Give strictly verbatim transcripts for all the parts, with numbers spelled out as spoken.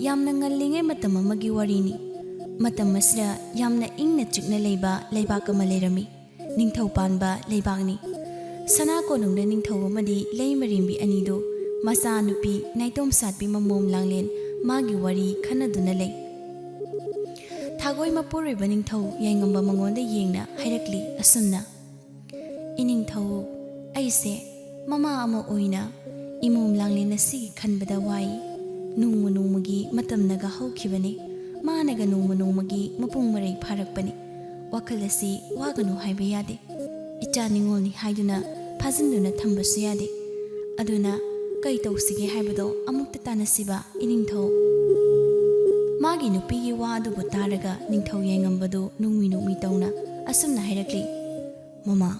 ꯌꯥꯝꯅ ꯉꯜꯂꯤꯉꯩ ꯃꯇꯝ ꯑꯃꯒꯤ ꯋꯥꯔꯤꯅꯤ꯫ ꯃꯇꯝ ꯑꯁꯤꯗ ꯌꯥꯝꯅ ꯏꯪꯅ ꯆꯤꯛꯅ ꯂꯩꯕ ꯂꯩꯕꯥꯛ ꯑꯃ ꯂꯩꯔꯝꯃꯤ꯫ ꯅꯤꯡꯊꯧ ꯄꯥꯟꯕ ꯂꯩꯕꯥꯛꯅꯤ꯫ ꯁꯅꯥ ꯀꯣꯅꯨꯡꯗ ꯅꯤꯡꯊꯧ ꯑꯃꯗꯤ ꯂꯩꯃꯔꯦꯝꯕꯤ ꯑꯅꯤꯗꯨ ꯃꯆꯥ ꯅꯨꯄꯤ ꯅꯥꯏꯇꯣꯝ ꯁꯥꯠꯄꯤ ꯃꯃꯣꯝ ꯂꯥꯡꯂꯦꯟ ꯃꯥꯒꯤ ꯋꯥꯔꯤ ꯈꯟꯅꯗꯨꯅ ꯂꯩ꯫ ꯊꯥꯒꯣꯏ ꯃꯄꯨꯔꯣꯏꯕ ꯅꯤꯡꯊꯧ ꯌꯥꯏꯉꯝꯕ ꯃꯉꯣꯟꯗ ꯌꯦꯡꯅ ꯍꯥꯏꯔꯛꯂꯤ ꯑꯁꯨꯝꯅ, "ꯏꯅꯤꯡꯊꯧ, ꯑꯩꯁꯦ ꯃꯃꯥ ꯑꯃ ꯑꯣꯏꯅ ꯏꯃꯣꯝ ꯂꯥꯡꯂꯦꯟ ꯑꯁꯤꯒꯤ ꯈꯟꯕꯗ ꯋꯥꯏ꯫ ꯅꯣꯡꯃ ꯅꯣꯡꯃꯒꯤ ꯃꯇꯝꯅꯒ ꯍꯧꯈꯤꯕꯅꯤ꯫ ꯃꯥꯅꯒ ꯅꯣꯡꯃ ꯅꯣꯡꯃꯒꯤ ꯃꯄꯨꯡ ꯃꯔꯩ ꯐꯥꯔꯛꯄꯅꯤ꯫ ꯋꯥꯈꯜ ꯑꯁꯤ ꯋꯥꯒꯅꯨ ꯍꯥꯏꯕ ꯌꯥꯗꯦ꯫ ꯏꯆꯥ ꯅꯤꯉꯣꯜꯅꯤ ꯍꯥꯏꯗꯨꯅ ꯐꯥꯖꯤꯟꯗꯨꯅ ꯊꯝꯕꯁꯨ ꯌꯥꯗꯦ꯫ ꯑꯗꯨꯅ ꯀꯩ ꯇꯧꯁꯤꯒꯦ ꯍꯥꯏꯕꯗꯣ ꯑꯃꯨꯛꯇ ꯇꯥꯟꯅꯁꯤꯕ, ꯏꯅꯤꯡꯊꯧ?" ꯃꯥꯒꯤ ꯅꯨꯄꯤꯒꯤ ꯋꯥ ꯑꯗꯨꯕꯨ ꯇꯥꯔꯒ ꯅꯤꯡꯊꯧ ꯌꯥꯏꯉꯝꯕꯗꯨ ꯅꯨꯡꯃꯤ ꯅꯨꯡꯃꯤ ꯇꯧꯅ ꯑꯁꯨꯝꯅ ꯍꯥꯏꯔꯛꯂꯤ, "ꯃꯃꯥ,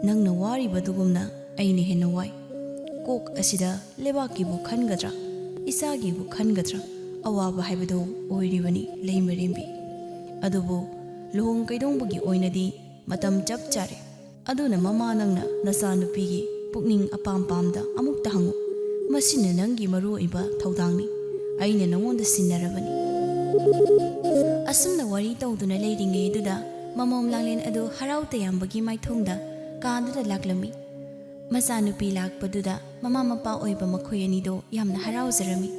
ꯅꯪꯅ ꯋꯥꯔꯤꯕꯗꯨꯒꯨꯝꯅ ꯑꯩꯅ ꯍꯦꯟꯅ ꯋꯥꯏ꯫ ꯀꯣꯛ ꯑꯁꯤꯗ ꯂꯩꯕꯥꯛꯀꯤꯕꯨ ꯈꯟꯒꯗ꯭ꯔꯥ, ꯏꯆꯥꯒꯤꯕꯨ ꯈꯟꯒꯗ꯭ꯔꯥ, ꯑꯋꯥꯕ ꯍꯥꯏꯕꯗꯨ ꯑꯣꯏꯔꯤꯕꯅꯤ ꯂꯩꯃꯔꯦꯝꯕꯤ꯫ ꯑꯗꯨꯕꯨ ꯂꯨꯍꯣꯡ ꯀꯩꯗꯣꯡꯕꯒꯤ ꯑꯣꯏꯅꯗꯤ ꯃꯇꯝ ꯆꯞ ꯆꯥꯔꯦ꯫ ꯑꯗꯨꯅ ꯃꯃꯥ, ꯅꯪꯅ ꯅꯆꯥꯅꯨꯄꯤꯒꯤ ꯄꯨꯛꯅꯤꯡ ꯑꯄꯥꯝ ꯄꯥꯝꯗ ꯑꯃꯨꯛꯇ ꯍꯪꯉꯨ꯫ ꯃꯁꯤꯅ ꯅꯪꯒꯤ ꯃꯔꯨ ꯑꯣꯏꯕ ꯊꯧꯗꯥꯡꯅꯤ꯫ ꯑꯩꯅ ꯅꯉꯣꯟꯗ ꯁꯤꯟꯅꯔꯕꯅꯤ꯫" ꯑꯁꯨꯝꯅ ꯋꯥꯔꯤ ꯇꯧꯗꯨꯅ ꯂꯩꯔꯤꯉꯩꯗꯨꯗ ꯃꯃꯣꯝ ꯂꯥꯡꯂꯦꯟ ꯑꯗꯨ ꯍꯔꯥꯎ ꯇꯌꯥꯝꯕꯒꯤ ꯃꯥꯏꯊꯣꯡꯗ ꯀꯥꯗꯨꯗ ꯂꯥꯛꯂꯝꯃꯤ꯫ ꯃꯆꯥꯅꯨꯄꯤ ꯂꯥꯛꯄꯗꯨꯗ ꯃꯃꯥ ꯃꯄꯥ ꯑꯣꯏꯕ ꯃꯈꯣꯏ ꯑꯅꯤꯗꯣ ꯌꯥꯝꯅ ꯍꯔꯥꯎꯖꯔꯝꯃꯤ꯫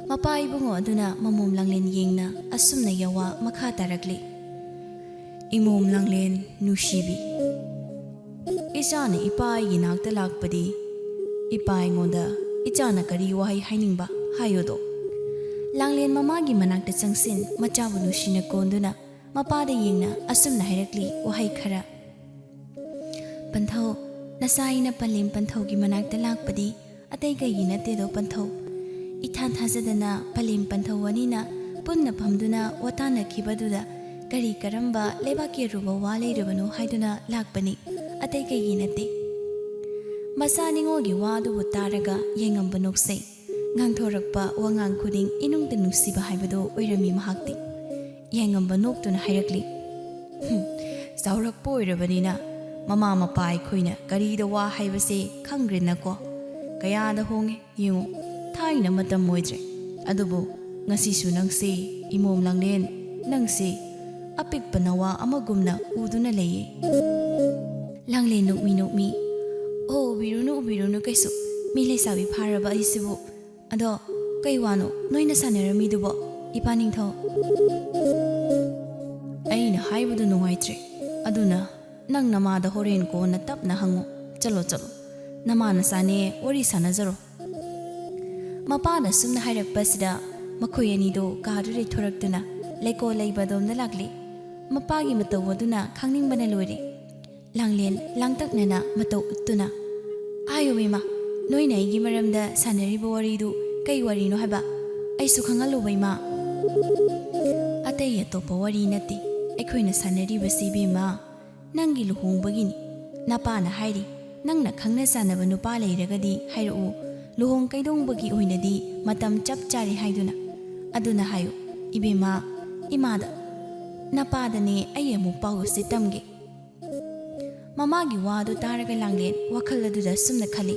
ꯃꯄꯥ ꯏꯕꯨꯡꯉꯣ ꯑꯗꯨꯅ ꯃꯃꯣꯝ ꯂꯥꯡꯂꯦꯟ ꯌꯦꯡꯅ ꯑꯁꯨꯝꯅ ꯌꯋꯥ ꯃꯈꯥ ꯇꯥꯔꯛꯂꯤ, "ꯏꯃꯣꯝ ꯂꯥꯡꯂꯦꯟ ꯅꯨꯡꯁꯤꯕꯤ, ꯏꯆꯥꯅ ꯏꯄꯥ ꯑꯩꯒꯤ ꯅꯥꯛꯇ ꯂꯥꯛꯄꯗꯤ ꯏꯄꯥ ꯑꯩꯉꯣꯟꯗ ꯏꯆꯥꯅ ꯀꯔꯤ ꯋꯥꯍꯩ ꯍꯥꯏꯅꯤꯡꯕ ꯍꯥꯏꯌꯣꯗꯣ?" ꯂꯥꯡꯂꯦꯟ ꯃꯃꯥꯒꯤ ꯃꯅꯥꯛꯇ ꯆꯪꯁꯤꯟ ꯃꯆꯥꯕꯨ ꯅꯨꯡꯁꯤꯅ ꯀꯣꯟꯗꯨꯅ ꯃꯄꯥꯗ ꯌꯦꯡꯅ ꯑꯁꯨꯝꯅ ꯍꯥꯏꯔꯛꯂꯤ ꯋꯥꯍꯩ ꯈꯔ, "ꯄꯟꯊꯧ, ꯅꯆꯥ ꯑꯩꯅ ꯄꯂꯦꯝ ꯄꯟꯊꯧꯒꯤ ꯃꯅꯥꯛꯇ ꯂꯥꯛꯄꯗꯤ ꯑꯇꯩ ꯀꯩꯒꯤ ꯅꯠꯇꯦꯗꯣ ꯄꯟꯊꯧ꯫ ꯏꯊꯥ ꯊꯥꯖꯗꯅ ꯄꯂꯦꯝ ꯄꯟꯊꯧ ꯑꯅꯤꯅ ꯄꯨꯟꯅ ꯐꯝꯗꯨꯅ ꯋꯥꯇꯥꯅꯈꯤꯕꯗꯨꯗ ꯀꯔꯤ ꯀꯔꯝꯕ ꯂꯩꯕꯥꯛꯀꯤ ꯑꯔꯨꯕ ꯋꯥ ꯂꯩꯔꯕꯅꯣ ꯍꯥꯏꯗꯨꯅ ꯂꯥꯛꯄꯅꯤ, ꯑꯇꯩ ꯀꯩꯒꯤ ꯅꯠꯇꯦ꯫" ꯃꯆꯥ ꯅꯤꯉꯣꯜꯒꯤ ꯋꯥ ꯑꯗꯨꯕꯨ ꯇꯥꯔꯒ ꯌꯥꯏꯉꯝꯕ ꯅꯣꯛꯆꯩ꯫ ꯉꯥꯡꯊꯣꯔꯛꯄ ꯋꯥꯉꯥꯡ ꯈꯨꯗꯤꯡ ꯏꯅꯨꯡꯗ ꯅꯨꯡꯁꯤꯕ ꯍꯥꯏꯕꯗꯨ ꯑꯣꯏꯔꯝꯃꯤ ꯃꯍꯥꯛꯇꯤ꯫ ꯌꯥꯏꯉꯝꯕ ꯅꯣꯛꯇꯨꯅ ꯍꯥꯏꯔꯛꯂꯤ, "ꯍꯨꯝ, ꯆꯥꯎꯔꯛꯄ ꯑꯣꯏꯔꯕꯅꯤꯅ ꯃꯃꯥ ꯃꯄꯥ ꯑꯩꯈꯣꯏꯅ ꯀꯔꯤꯗ ꯋꯥ ꯍꯥꯏꯕꯁꯦ ꯈꯪꯗ꯭ꯔꯦꯅꯀꯣ꯫ ꯀꯌꯥꯗ ꯍꯣꯡꯉꯦ ꯌꯦꯡꯉꯨ, ꯊꯥꯏꯅ ꯃꯇꯝ ꯑꯣꯏꯗ꯭ꯔꯦ꯫ ꯑꯗꯨꯕꯨ ꯉꯁꯤꯁꯨ ꯅꯪꯁꯦ, ꯏꯃꯣꯝ ꯂꯥꯡꯂꯦꯟ, ꯅꯪꯁꯦ ꯑꯄꯤꯛꯄ ꯅꯋꯥ ꯑꯃꯒꯨꯝꯅ ꯎꯗꯨꯅ ꯂꯩꯌꯦ꯫ ꯂꯥꯡꯂꯦꯟ ꯅꯣꯛꯃꯤ ꯅꯣꯛꯃꯤ, "ꯑꯣ, ꯎꯕꯤꯔꯨꯅꯨ, ꯎꯕꯤꯔꯨꯅꯨ ꯀꯩꯁꯨ, ꯃꯤ ꯂꯩꯁꯥꯕꯤ ꯐꯥꯔꯕ ꯑꯩꯁꯤꯕꯨ꯫ ꯑꯗꯣ ꯀꯩ ꯋꯥꯅꯣ ꯅꯣꯏꯅ ꯁꯥꯟꯅꯔꯝꯃꯤꯗꯨꯕꯣ, ꯏꯄꯥ ꯅꯤꯡꯊꯧ?" "ꯑꯩꯅ ꯍꯥꯏꯕꯗꯨ ꯅꯨꯡꯉꯥꯏꯇ꯭ꯔꯦ, ꯑꯗꯨꯅ ꯅꯪ ꯅꯃꯥꯗ ꯍꯣꯔꯦꯟ ꯀꯣꯟꯅ ꯇꯞꯅ ꯍꯪꯉꯨ꯫ ꯆꯠꯂꯣ, ꯆꯠꯂꯣ, ꯅꯃꯥ ꯅꯆꯥꯅꯦ ꯋꯥꯔꯤ ꯁꯥꯟꯅꯖꯔꯣ꯫" ꯃꯄꯥꯅ ꯁꯨꯝꯅ ꯍꯥꯏꯔꯛꯄꯁꯤꯗ ꯃꯈꯣꯏ ꯑꯅꯤꯗꯣ ꯀꯥꯗꯨꯗꯩ ꯊꯣꯔꯛꯇꯨꯅ ꯂꯩꯀꯣꯜ ꯂꯩꯕ ꯑꯗꯣꯝꯗ ꯂꯥꯛꯂꯦ꯫ ꯃꯄꯥꯒꯤ ꯃꯇꯧ ꯑꯗꯨꯅ ꯈꯪꯅꯤꯡꯕꯅ ꯂꯣꯏꯔꯦ꯫ ꯂꯥꯡꯂꯦꯟ ꯂꯥꯡꯇꯛꯅꯅ ꯃꯇꯧ ꯎꯠꯇꯨꯅ, "ꯑꯥꯌꯣ ꯏꯃꯥ, ꯅꯣꯏꯅ ꯑꯩꯒꯤ ꯃꯔꯝꯗ ꯁꯥꯟꯅꯔꯤꯕ ꯋꯥꯔꯤꯗꯨ ꯀꯩ ꯋꯥꯔꯤꯅꯣ ꯍꯥꯏꯕ? ꯑꯩꯁꯨ ꯈꯪꯍꯜꯂꯨꯕ ꯏꯃꯥ꯫" "ꯑꯇꯩ ꯑꯇꯣꯞꯄ ꯋꯥꯔꯤ ꯅꯠꯇꯦ, ꯑꯩꯈꯣꯏꯅ ꯁꯥꯟꯅꯔꯤꯕꯁꯤ ꯏꯕꯦꯝꯃ, ꯅꯪꯒꯤ ꯂꯨꯍꯣꯡꯕꯒꯤꯅꯤ꯫ ꯅꯄꯥꯅ ꯍꯥꯏꯔꯤ, ꯅꯪꯅ ꯈꯪꯅ ꯆꯥꯟꯅꯕ ꯅꯨꯄꯥ ꯂꯩꯔꯒꯗꯤ ꯍꯥꯏꯔꯛꯎ, ꯂꯨꯍꯣꯡ ꯀꯩꯗꯣꯡꯕꯒꯤ ꯑꯣꯏꯅꯗꯤ ꯃꯇꯝ ꯆꯞ ꯆꯥꯔꯦ ꯍꯥꯏꯗꯨꯅ꯫ ꯑꯗꯨꯅ ꯍꯥꯏꯌꯨ ꯏꯕꯦꯝꯃ, ꯏꯃꯥꯗ, ꯅꯄꯥꯗꯅꯦ ꯑꯩ ꯑꯃꯨꯛ ꯄꯥꯎ ꯑꯁꯤ ꯇꯝꯒꯦ꯫" ꯃꯃꯥꯒꯤ ꯋꯥꯗꯨ ꯇꯥꯔꯒ ꯂꯥꯡꯂꯦꯟ ꯋꯥꯈꯜ ꯑꯗꯨꯗ ꯁꯨꯝꯅ ꯈꯜꯂꯤ,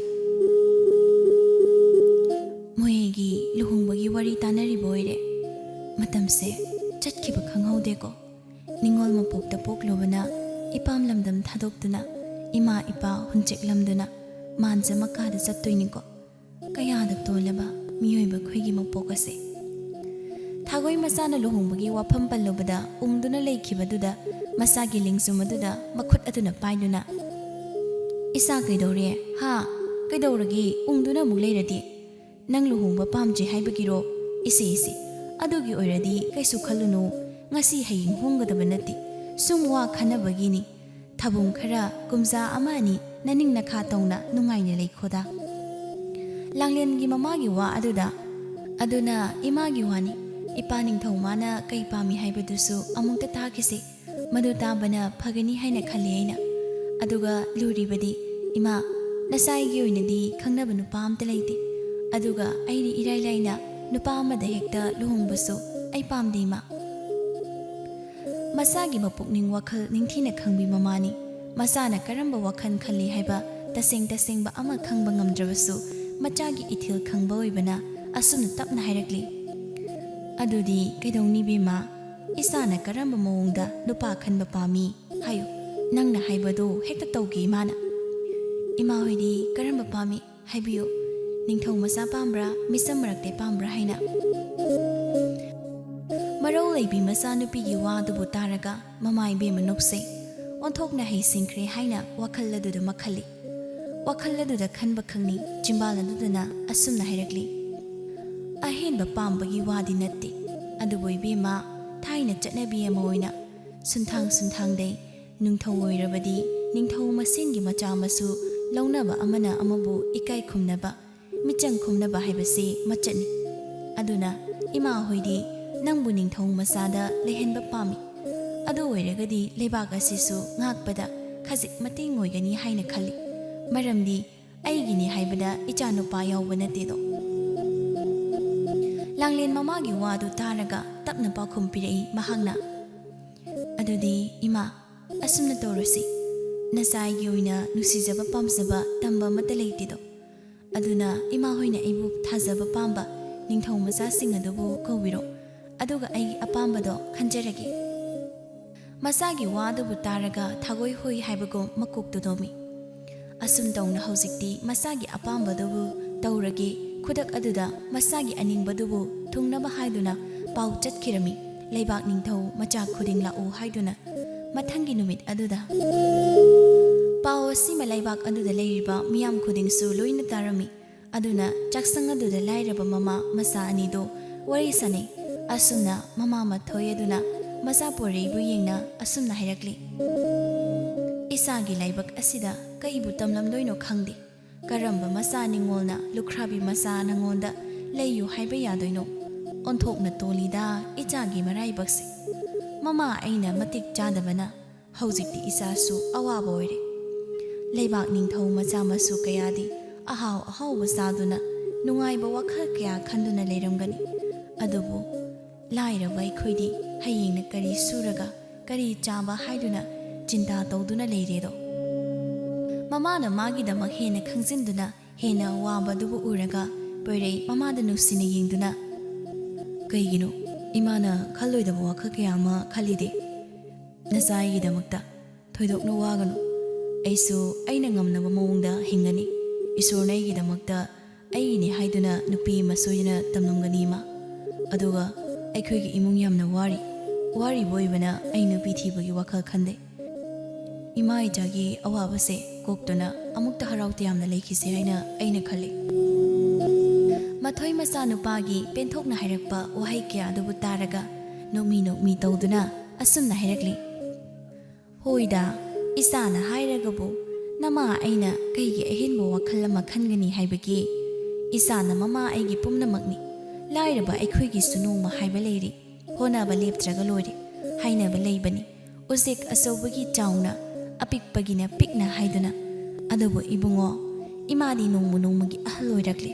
"ꯃꯣꯏꯒꯤ ꯂꯨꯍꯣꯡꯕꯒꯤ ꯋꯥꯔꯤ ꯇꯥꯅꯔꯤꯕ ꯑꯣꯏꯔꯦ꯫ ꯃꯇꯝꯁꯦ ꯆꯠꯈꯤꯕ ꯈꯪꯍꯧꯗꯦꯀꯣ꯫ ꯅꯤꯡꯉꯣꯜ ꯃꯄꯣꯛꯇ ꯄꯣꯛꯂꯨꯕꯅ ꯏꯄꯥꯝ ꯂꯝꯗꯝ ꯊꯥꯗꯣꯛꯇꯨꯅ, ꯏꯃꯥ ꯏꯄꯥ ꯍꯨꯟꯆꯦꯛꯂꯝꯗꯨꯅ ꯃꯥꯟꯖ ꯃꯀꯥꯗ ꯆꯠꯇꯣꯏꯅꯤꯀꯣ꯫ ꯀꯌꯥꯗ ꯇꯣꯜꯂꯕ ꯃꯤꯑꯣꯏꯕ ꯑꯩꯈꯣꯏꯒꯤ ꯃꯄꯣꯛ ꯑꯁꯦ꯫" ꯊꯥꯒꯣꯏ ꯃꯆꯥꯅ ꯂꯨꯍꯣꯡꯕꯒꯤ ꯋꯥꯐꯝ ꯄꯜꯂꯨꯕꯗ ꯎꯪꯗꯨꯅ ꯂꯩꯈꯤꯕꯗꯨꯗ ꯃꯆꯥꯒꯤ ꯂꯦꯡꯖꯨꯝ ꯑꯗꯨꯗ ꯃꯈꯨꯠ ꯑꯗꯨꯅ ꯄꯥꯏꯗꯨꯅ, "ꯏꯆꯥ ꯀꯩꯗꯧꯔꯦ? ꯍꯥ? ꯀꯩꯗꯧꯔꯒꯦ? ꯎꯪꯗꯨꯅ ꯑꯃꯨꯛ ꯂꯩꯔꯗꯤ? ꯅꯪ ꯂꯨꯍꯣꯡꯕ ꯄꯥꯝꯗ꯭ꯔꯦ ꯍꯥꯏꯕꯒꯤꯔꯣ? ꯏꯆꯦ, ꯏꯆꯦ, ꯑꯗꯨꯒꯤ ꯑꯣꯏꯔꯗꯤ ꯀꯩꯁꯨ ꯈꯜꯂꯨꯅꯨ꯫ ꯉꯁꯤ ꯍꯌꯦꯡ ꯍꯣꯡꯒꯗꯕ ꯅꯠꯇꯦ꯫ ꯁꯨꯝ ꯋꯥ ꯈꯟꯅꯕꯒꯤꯅꯤ꯫ ꯊꯥꯕꯨꯡ ꯈꯔ ꯀꯨꯝꯖꯥ ꯑꯃ ꯑꯅꯤ ꯅꯅꯤꯡ ꯅꯈꯥ ꯇꯧꯅ ꯅꯨꯡꯉꯥꯏꯅ ꯂꯩꯈꯣꯗ꯫" ꯂꯥꯡꯂꯦꯟꯒꯤ ꯃꯃꯥꯒꯤ ꯋꯥ ꯑꯗꯨꯗ, "ꯑꯗꯨꯅ ꯏꯃꯥꯒꯤ ꯋꯥꯅꯤ꯫ ꯏꯄꯥ ꯅꯤꯡꯊꯧ ꯃꯥꯅ ꯀꯩ ꯄꯥꯝꯃꯤ ꯍꯥꯏꯕꯗꯨꯁꯨ ꯑꯃꯨꯛꯇ ꯇꯥꯈꯤꯁꯤ꯫ ꯃꯗꯨ ꯇꯥꯕꯅ ꯐꯒꯅꯤ ꯍꯥꯏꯅ ꯈꯜꯂꯤ ꯑꯩꯅ꯫ ꯑꯗꯨꯒ ꯂꯨꯔꯤꯕꯗꯤ, ꯏꯃꯥ, ꯅꯆꯥꯒꯤ ꯑꯣꯏꯅꯗꯤ ꯈꯪꯅꯕ ꯅꯨꯄꯥ ꯑꯝꯇ ꯂꯩꯇꯦ꯫ ꯑꯗꯨꯒ ꯑꯩꯗꯤ ꯏꯔꯥꯏ ꯂꯥꯏꯅ ꯅꯨꯄꯥ ꯑꯃꯗ ꯍꯦꯛꯇ ꯂꯨꯍꯣꯡꯕꯁꯨ ꯑꯩ ꯄꯥꯝꯗꯦ, ꯏꯃꯥ꯫" ꯃꯆꯥꯒꯤ ꯃꯄꯨꯛꯅꯤꯡ ꯋꯥꯈꯜ ꯅꯤꯡꯊꯤꯅ ꯈꯪꯕꯤ ꯃꯃꯥꯅꯤ꯫ ꯃꯆꯥꯅ ꯀꯔꯝꯕ ꯋꯥꯈꯜ ꯈꯜꯂꯤ ꯍꯥꯏꯕ ꯇꯁꯦꯡ ꯇꯁꯦꯡꯕ ꯑꯃ ꯈꯪꯕ ꯉꯝꯗ꯭ꯔꯕꯁꯨ, ꯃꯆꯥꯒꯤ ꯏꯊꯤꯜ ꯈꯪꯕ ꯑꯣꯏꯕꯅ ꯑꯁꯨꯝꯅ ꯇꯞꯅ ꯍꯥꯏꯔꯛꯂꯤ, "ꯑꯗꯨꯗꯤ ꯀꯩꯗꯧꯅꯤ ꯕꯦꯝꯃ? ꯏꯆꯥꯅ ꯀꯔꯝꯕ ꯃꯑꯣꯡꯗ ꯅꯨꯄꯥ ꯈꯟꯕ ꯄꯥꯝꯃꯤ? ꯍꯥꯏꯌꯨ, ꯅꯪꯅ ꯍꯥꯏꯕꯗꯨ ꯍꯦꯛꯇ ꯇꯧꯒꯦ ꯏꯃꯥꯅ꯫" "ꯏꯃꯥ ꯍꯣꯏꯗꯤ ꯀꯔꯝꯕ ꯄꯥꯝꯃꯤ? ꯍꯥꯏꯕꯤꯌꯨ, ꯅꯤꯡꯊꯧ ꯃꯆꯥ ꯄꯥꯝꯕ꯭ꯔꯥ, ꯃꯤꯆꯝ ꯃꯔꯛꯇ ꯄꯥꯝꯕ꯭ꯔꯥ ꯍꯥꯏꯅ?" ꯃꯔꯧ ꯂꯩꯕꯤ ꯃꯆꯥꯅꯨꯄꯤꯒꯤ ꯋꯥꯗꯨꯕꯨ ꯇꯥꯔꯒ ꯃꯃꯥ ꯏꯕꯦꯝꯃ ꯅꯣꯛꯆꯩ꯫ ꯑꯣꯟꯊꯣꯛꯅ ꯍꯩꯁꯤꯡꯈ꯭ꯔꯦ ꯍꯥꯏꯅ ꯋꯥꯈꯜ ꯑꯗꯨꯗ ꯃꯈꯜꯂꯤ꯫ ꯋꯥꯈꯜ ꯑꯗꯨꯗ ꯈꯟꯕ ꯈꯪꯅꯤ ꯆꯤꯝꯕꯥꯜ ꯑꯗꯨꯗꯅ ꯑꯁꯨꯝꯅ ꯍꯥꯏꯔꯛꯂꯤ, "ꯑꯍꯦꯟꯕ ꯄꯥꯝꯕꯒꯤ ꯋꯥꯗꯤ ꯅꯠꯇꯦ, ꯑꯗꯨꯕꯨ ꯏꯕꯦꯝꯃ, ꯊꯥꯏꯅ ꯆꯠꯅꯕꯤ ꯑꯃ ꯑꯣꯏꯅ ꯁꯨꯟꯊꯥꯡ ꯁꯨꯟꯊꯥꯡꯗꯩ ꯅꯤꯡꯊꯧ ꯑꯣꯏꯔꯕꯗꯤ ꯅꯤꯡꯊꯧ ꯃꯁꯦꯟꯒꯤ ꯃꯆꯥ ꯃꯁꯨ ꯂꯧꯅꯕ, ꯑꯃꯅ ꯑꯃꯕꯨ ꯏꯀꯥꯏ ꯈꯨꯝꯅꯕ, ꯃꯤꯆꯪ ꯈꯨꯝꯅꯕ ꯍꯥꯏꯕꯁꯤ ꯃꯆꯠꯅꯤ꯫ ꯑꯗꯨꯅ ꯏꯃꯥ ꯍꯣꯏꯗꯤ ꯅꯪꯕꯨ ꯅꯤꯡꯊꯧ ꯃꯆꯥꯗ ꯂꯩꯍꯟꯕ ꯄꯥꯝꯃꯤ꯫ ꯑꯗꯨ ꯑꯣꯏꯔꯒꯗꯤ ꯂꯩꯕꯥꯛ ꯑꯁꯤꯁꯨ ꯉꯥꯛꯄꯗ ꯈꯖꯤꯛ ꯃꯇꯦꯡ ꯑꯣꯏꯒꯅꯤ ꯍꯥꯏꯅ ꯈꯜꯂꯤ꯫ ꯃꯔꯝꯗꯤ ꯑꯩꯒꯤꯅꯤ ꯍꯥꯏꯕꯗ ꯏꯆꯥ ꯅꯨꯄꯥ ꯌꯥꯎꯕ ꯅꯠꯇꯦꯗꯣ꯫" ꯂꯥꯡꯂꯦꯟ ꯃꯃꯥꯒꯤ ꯋꯥꯗꯨ ꯇꯥꯔꯒ ꯇꯞꯅ ꯄꯥꯎꯈꯨꯝ ꯄꯤꯔꯛꯏ ꯃꯍꯥꯛꯅ, "ꯑꯗꯨꯗꯤ ꯏꯃꯥ, ꯑꯁꯨꯝꯅ ꯇꯧꯔꯁꯤ꯫ ꯅꯆꯥ ꯑꯩꯒꯤ ꯑꯣꯏꯅ ꯅꯨꯡꯁꯤꯖꯕ ꯄꯥꯝꯖꯕ ꯇꯝꯕ ꯑꯃꯠꯇ ꯂꯩꯇꯦꯗꯣ꯫ ꯑꯗꯨꯅ ꯏꯃꯥ ꯍꯣꯏꯅ ꯑꯩꯕꯨ ꯊꯥꯖꯕ ꯄꯥꯝꯕ ꯅꯤꯡꯊꯧ ꯃꯆꯥꯁꯤꯡ ꯑꯗꯨꯕꯨ ꯀꯧꯕꯤꯔꯣ, ꯑꯗꯨꯒ ꯑꯩꯒꯤ ꯑꯄꯥꯝꯕꯗꯣ ꯈꯟꯖꯔꯒꯦ꯫" ꯃꯆꯥꯒꯤ ꯋꯥꯗꯨꯕꯨ ꯇꯥꯔꯒ ꯊꯥꯒꯣꯏ ꯍꯨꯏ ꯍꯥꯏꯕꯒꯨꯝ ꯃꯀꯣꯛꯇꯨ ꯅꯣꯝꯃꯤ꯫ ꯑꯁꯨꯝ ꯇꯧꯅ ꯍꯧꯖꯤꯛꯇꯤ ꯃꯆꯥꯒꯤ ꯑꯄꯥꯝꯕꯗꯨꯕꯨ ꯇꯧꯔꯒꯦ, ꯈꯨꯗꯛ ꯑꯗꯨꯗ ꯃꯆꯥꯒꯤ ꯑꯅꯤꯡꯕꯗꯨꯕꯨ ꯊꯨꯡꯅꯕ ꯍꯥꯏꯗꯨꯅ ꯄꯥꯎ ꯆꯠꯈꯤꯔꯝꯃꯤ꯫ ꯂꯩꯕꯥꯛ ꯅꯤꯡꯊꯧ ꯃꯆꯥ ꯈꯨꯗꯤꯡ ꯂꯥꯛꯎ ꯍꯥꯏꯗꯨꯅ꯫ ꯃꯊꯪꯒꯤ ꯅꯨꯃꯤꯠ ꯑꯗꯨꯗ ꯄꯥꯎ ꯑꯁꯤꯃ ꯂꯩꯕꯥꯛ ꯑꯗꯨꯗ ꯂꯩꯔꯤꯕ ꯃꯤꯌꯥꯝ ꯈꯨꯗꯤꯡꯁꯨ ꯂꯣꯏꯅ ꯇꯥꯔꯝꯃꯤ꯫ ꯑꯗꯨꯅ ꯆꯥꯛꯁꯪ ꯑꯗꯨꯗ ꯂꯥꯏꯔꯕ ꯃꯃꯥ ꯃꯆꯥ ꯑꯅꯤꯗꯨ ꯋꯥꯔꯤ ꯁꯥꯅꯩ꯫ ꯑꯁꯨꯝꯅ ꯃꯃꯥ ꯃꯊꯣꯏ ꯑꯗꯨꯅ ꯃꯆꯥ ꯄꯣꯔꯩꯕꯨ ꯌꯦꯡꯅ ꯑꯁꯨꯝꯅ ꯍꯥꯏꯔꯛꯂꯤ, "ꯏꯆꯥꯒꯤ ꯂꯥꯏꯕꯛ ꯑꯁꯤꯗ ꯀꯩꯕꯨ ꯇꯝꯂꯝꯗꯣꯏꯅꯣ ꯈꯪꯗꯦ꯫ ꯀꯔꯝꯕ ꯃꯆꯥ ꯅꯤꯡꯉꯣꯜꯅ ꯂꯨꯈ꯭ꯔꯥꯕꯤ ꯃꯆꯥ ꯅꯉꯣꯟꯗ ꯂꯩꯌꯨ ꯍꯥꯏꯕ ꯌꯥꯗꯣꯏꯅꯣ? ꯑꯣꯟꯊꯣꯛꯅ ꯇꯣꯜꯂꯤꯗ ꯏꯆꯥꯒꯤ ꯃꯔꯥꯏꯕꯛꯁꯦ꯫ ꯃꯃꯥ ꯑꯩꯅ ꯃꯇꯤꯛ ꯆꯥꯗꯕꯅ ꯍꯧꯖꯤꯛꯇꯤ ꯏꯆꯥꯁꯨ ꯑꯋꯥꯕ ꯑꯣꯏꯔꯦ꯫ ꯂꯩꯕꯥꯛ ꯅꯤꯡꯊꯧ ꯃꯆꯥ ꯃꯁꯨ ꯀꯌꯥꯗꯤ ꯑꯍꯥꯎ ꯑꯍꯥꯎꯕ ꯆꯥꯗꯨꯅ ꯅꯨꯡꯉꯥꯏꯕ ꯋꯥꯈꯜ ꯀꯌꯥ ꯈꯟꯗꯨꯅ ꯂꯩꯔꯝꯒꯅꯤ꯫ ꯑꯗꯨꯕꯨ ꯂꯥꯏꯔꯕ ꯑꯩꯈꯣꯏꯗꯤ ꯍꯌꯦꯡꯅ ꯀꯔꯤ ꯁꯨꯔꯒ ꯀꯔꯤ ꯆꯥꯕ ꯍꯥꯏꯗꯨꯅ ꯆꯤꯟꯇꯥ ꯇꯧꯗꯨꯅ ꯂꯩꯔꯦꯗꯣ꯫" ꯃꯃꯥꯅ ꯃꯥꯒꯤꯗꯃꯛ ꯍꯦꯟꯅ ꯈꯪꯖꯤꯟꯗꯨꯅ ꯍꯦꯟꯅ ꯋꯥꯕꯗꯨꯕꯨ ꯎꯔꯒ ꯄꯣꯏꯔꯩ ꯃꯃꯥꯗ ꯅꯨꯡꯁꯤꯅ ꯌꯦꯡꯗꯨꯅ, "ꯀꯩꯒꯤꯅꯣ ꯏꯃꯥꯅ ꯈꯜꯂꯣꯏꯗꯕ ꯋꯥꯈꯜ ꯀꯌꯥ ꯑꯃ ꯈꯜꯂꯤꯗꯤ? ꯅꯆꯥ ꯑꯩꯒꯤꯗꯃꯛꯇ ꯊꯣꯏꯗꯣꯛꯅ ꯋꯥꯒꯅꯨ꯫ ꯑꯩꯁꯨ ꯑꯩꯅ ꯉꯝꯅꯕ ꯃꯑꯣꯡꯗ ꯍꯤꯡꯒꯅꯤ꯫ ꯏꯁꯣꯔꯅ ꯑꯩꯒꯤꯗꯃꯛꯇ ꯑꯩꯒꯤꯅꯤ ꯍꯥꯏꯗꯨꯅ ꯅꯨꯄꯤ ꯑꯃ ꯁꯣꯏꯗꯅ ꯇꯝꯂꯝꯒꯅꯤ ꯏꯃꯥ꯫ ꯑꯗꯨꯒ ꯑꯩꯈꯣꯏꯒꯤ ꯏꯃꯨꯡ ꯌꯥꯝꯅ ꯋꯥꯔꯤ꯫ ꯋꯥꯔꯤꯕ ꯑꯣꯏꯕꯅ ꯑꯩ ꯅꯨꯄꯤ ꯊꯤꯕꯒꯤ ꯋꯥꯈꯜ ꯈꯟꯗꯦ꯫ ꯏꯃꯥ ꯏꯆꯥꯒꯤ ꯑꯋꯥꯕꯁꯦ ꯀꯣꯛꯇꯨꯅ ꯑꯃꯨꯛꯇ ꯍꯔꯥꯎ ꯇꯌꯥꯝꯅ ꯂꯩꯈꯤꯁꯦ ꯍꯥꯏꯅ ꯑꯩꯅ ꯈꯜꯂꯤ꯫" ꯃꯊꯣꯏ ꯃꯆꯥꯅꯨꯄꯥꯒꯤ ꯄꯦꯟꯊꯣꯛꯅ ꯍꯥꯏꯔꯛꯄ ꯋꯥꯍꯩ ꯀꯌꯥ ꯑꯗꯨꯕꯨ ꯇꯥꯔꯒ ꯅꯣꯛꯃꯤ ꯅꯣꯛꯃꯤ ꯇꯧꯗꯨꯅ ꯑꯁꯨꯝꯅ ꯍꯥꯏꯔꯛꯂꯤ, "ꯍꯣꯏꯗ, ꯏꯆꯥꯅ ꯍꯥꯏꯔꯒꯕꯨ ꯅꯃꯥ ꯑꯩꯅ ꯀꯩꯒꯤ ꯑꯍꯦꯟꯕ ꯋꯥꯈꯜ ꯑꯃ ꯈꯟꯒꯅꯤ ꯍꯥꯏꯕꯒꯦ? ꯏꯆꯥꯅ ꯃꯃꯥ ꯑꯩꯒꯤ ꯄꯨꯝꯅꯃꯛꯅꯤ꯫ ꯂꯥꯏꯔꯕ ꯑꯩꯈꯣꯏꯒꯤꯁꯨ ꯅꯣꯡꯃ ꯍꯥꯏꯕ ꯂꯩꯔꯤ꯫ ꯍꯣꯠꯅꯕ ꯂꯦꯞꯇ꯭ꯔꯒ ꯂꯣꯏꯔꯦ ꯍꯥꯏꯅꯕ ꯂꯩꯕꯅꯤ꯫ ꯎꯆꯦꯛ ꯑꯆꯧꯕꯒꯤ ꯆꯥꯎꯅ, ꯑꯄꯤꯛꯄꯒꯤꯅ ꯄꯤꯛꯅ ꯍꯥꯏꯗꯨꯅ꯫ ꯑꯗꯨꯕꯨ ꯏꯕꯨꯡꯉꯣ, ꯏꯃꯥꯗꯤ ꯅꯣꯡꯃ ꯅꯣꯡꯃꯒꯤ ꯑꯍꯜ ꯑꯣꯏꯔꯛꯂꯦ꯫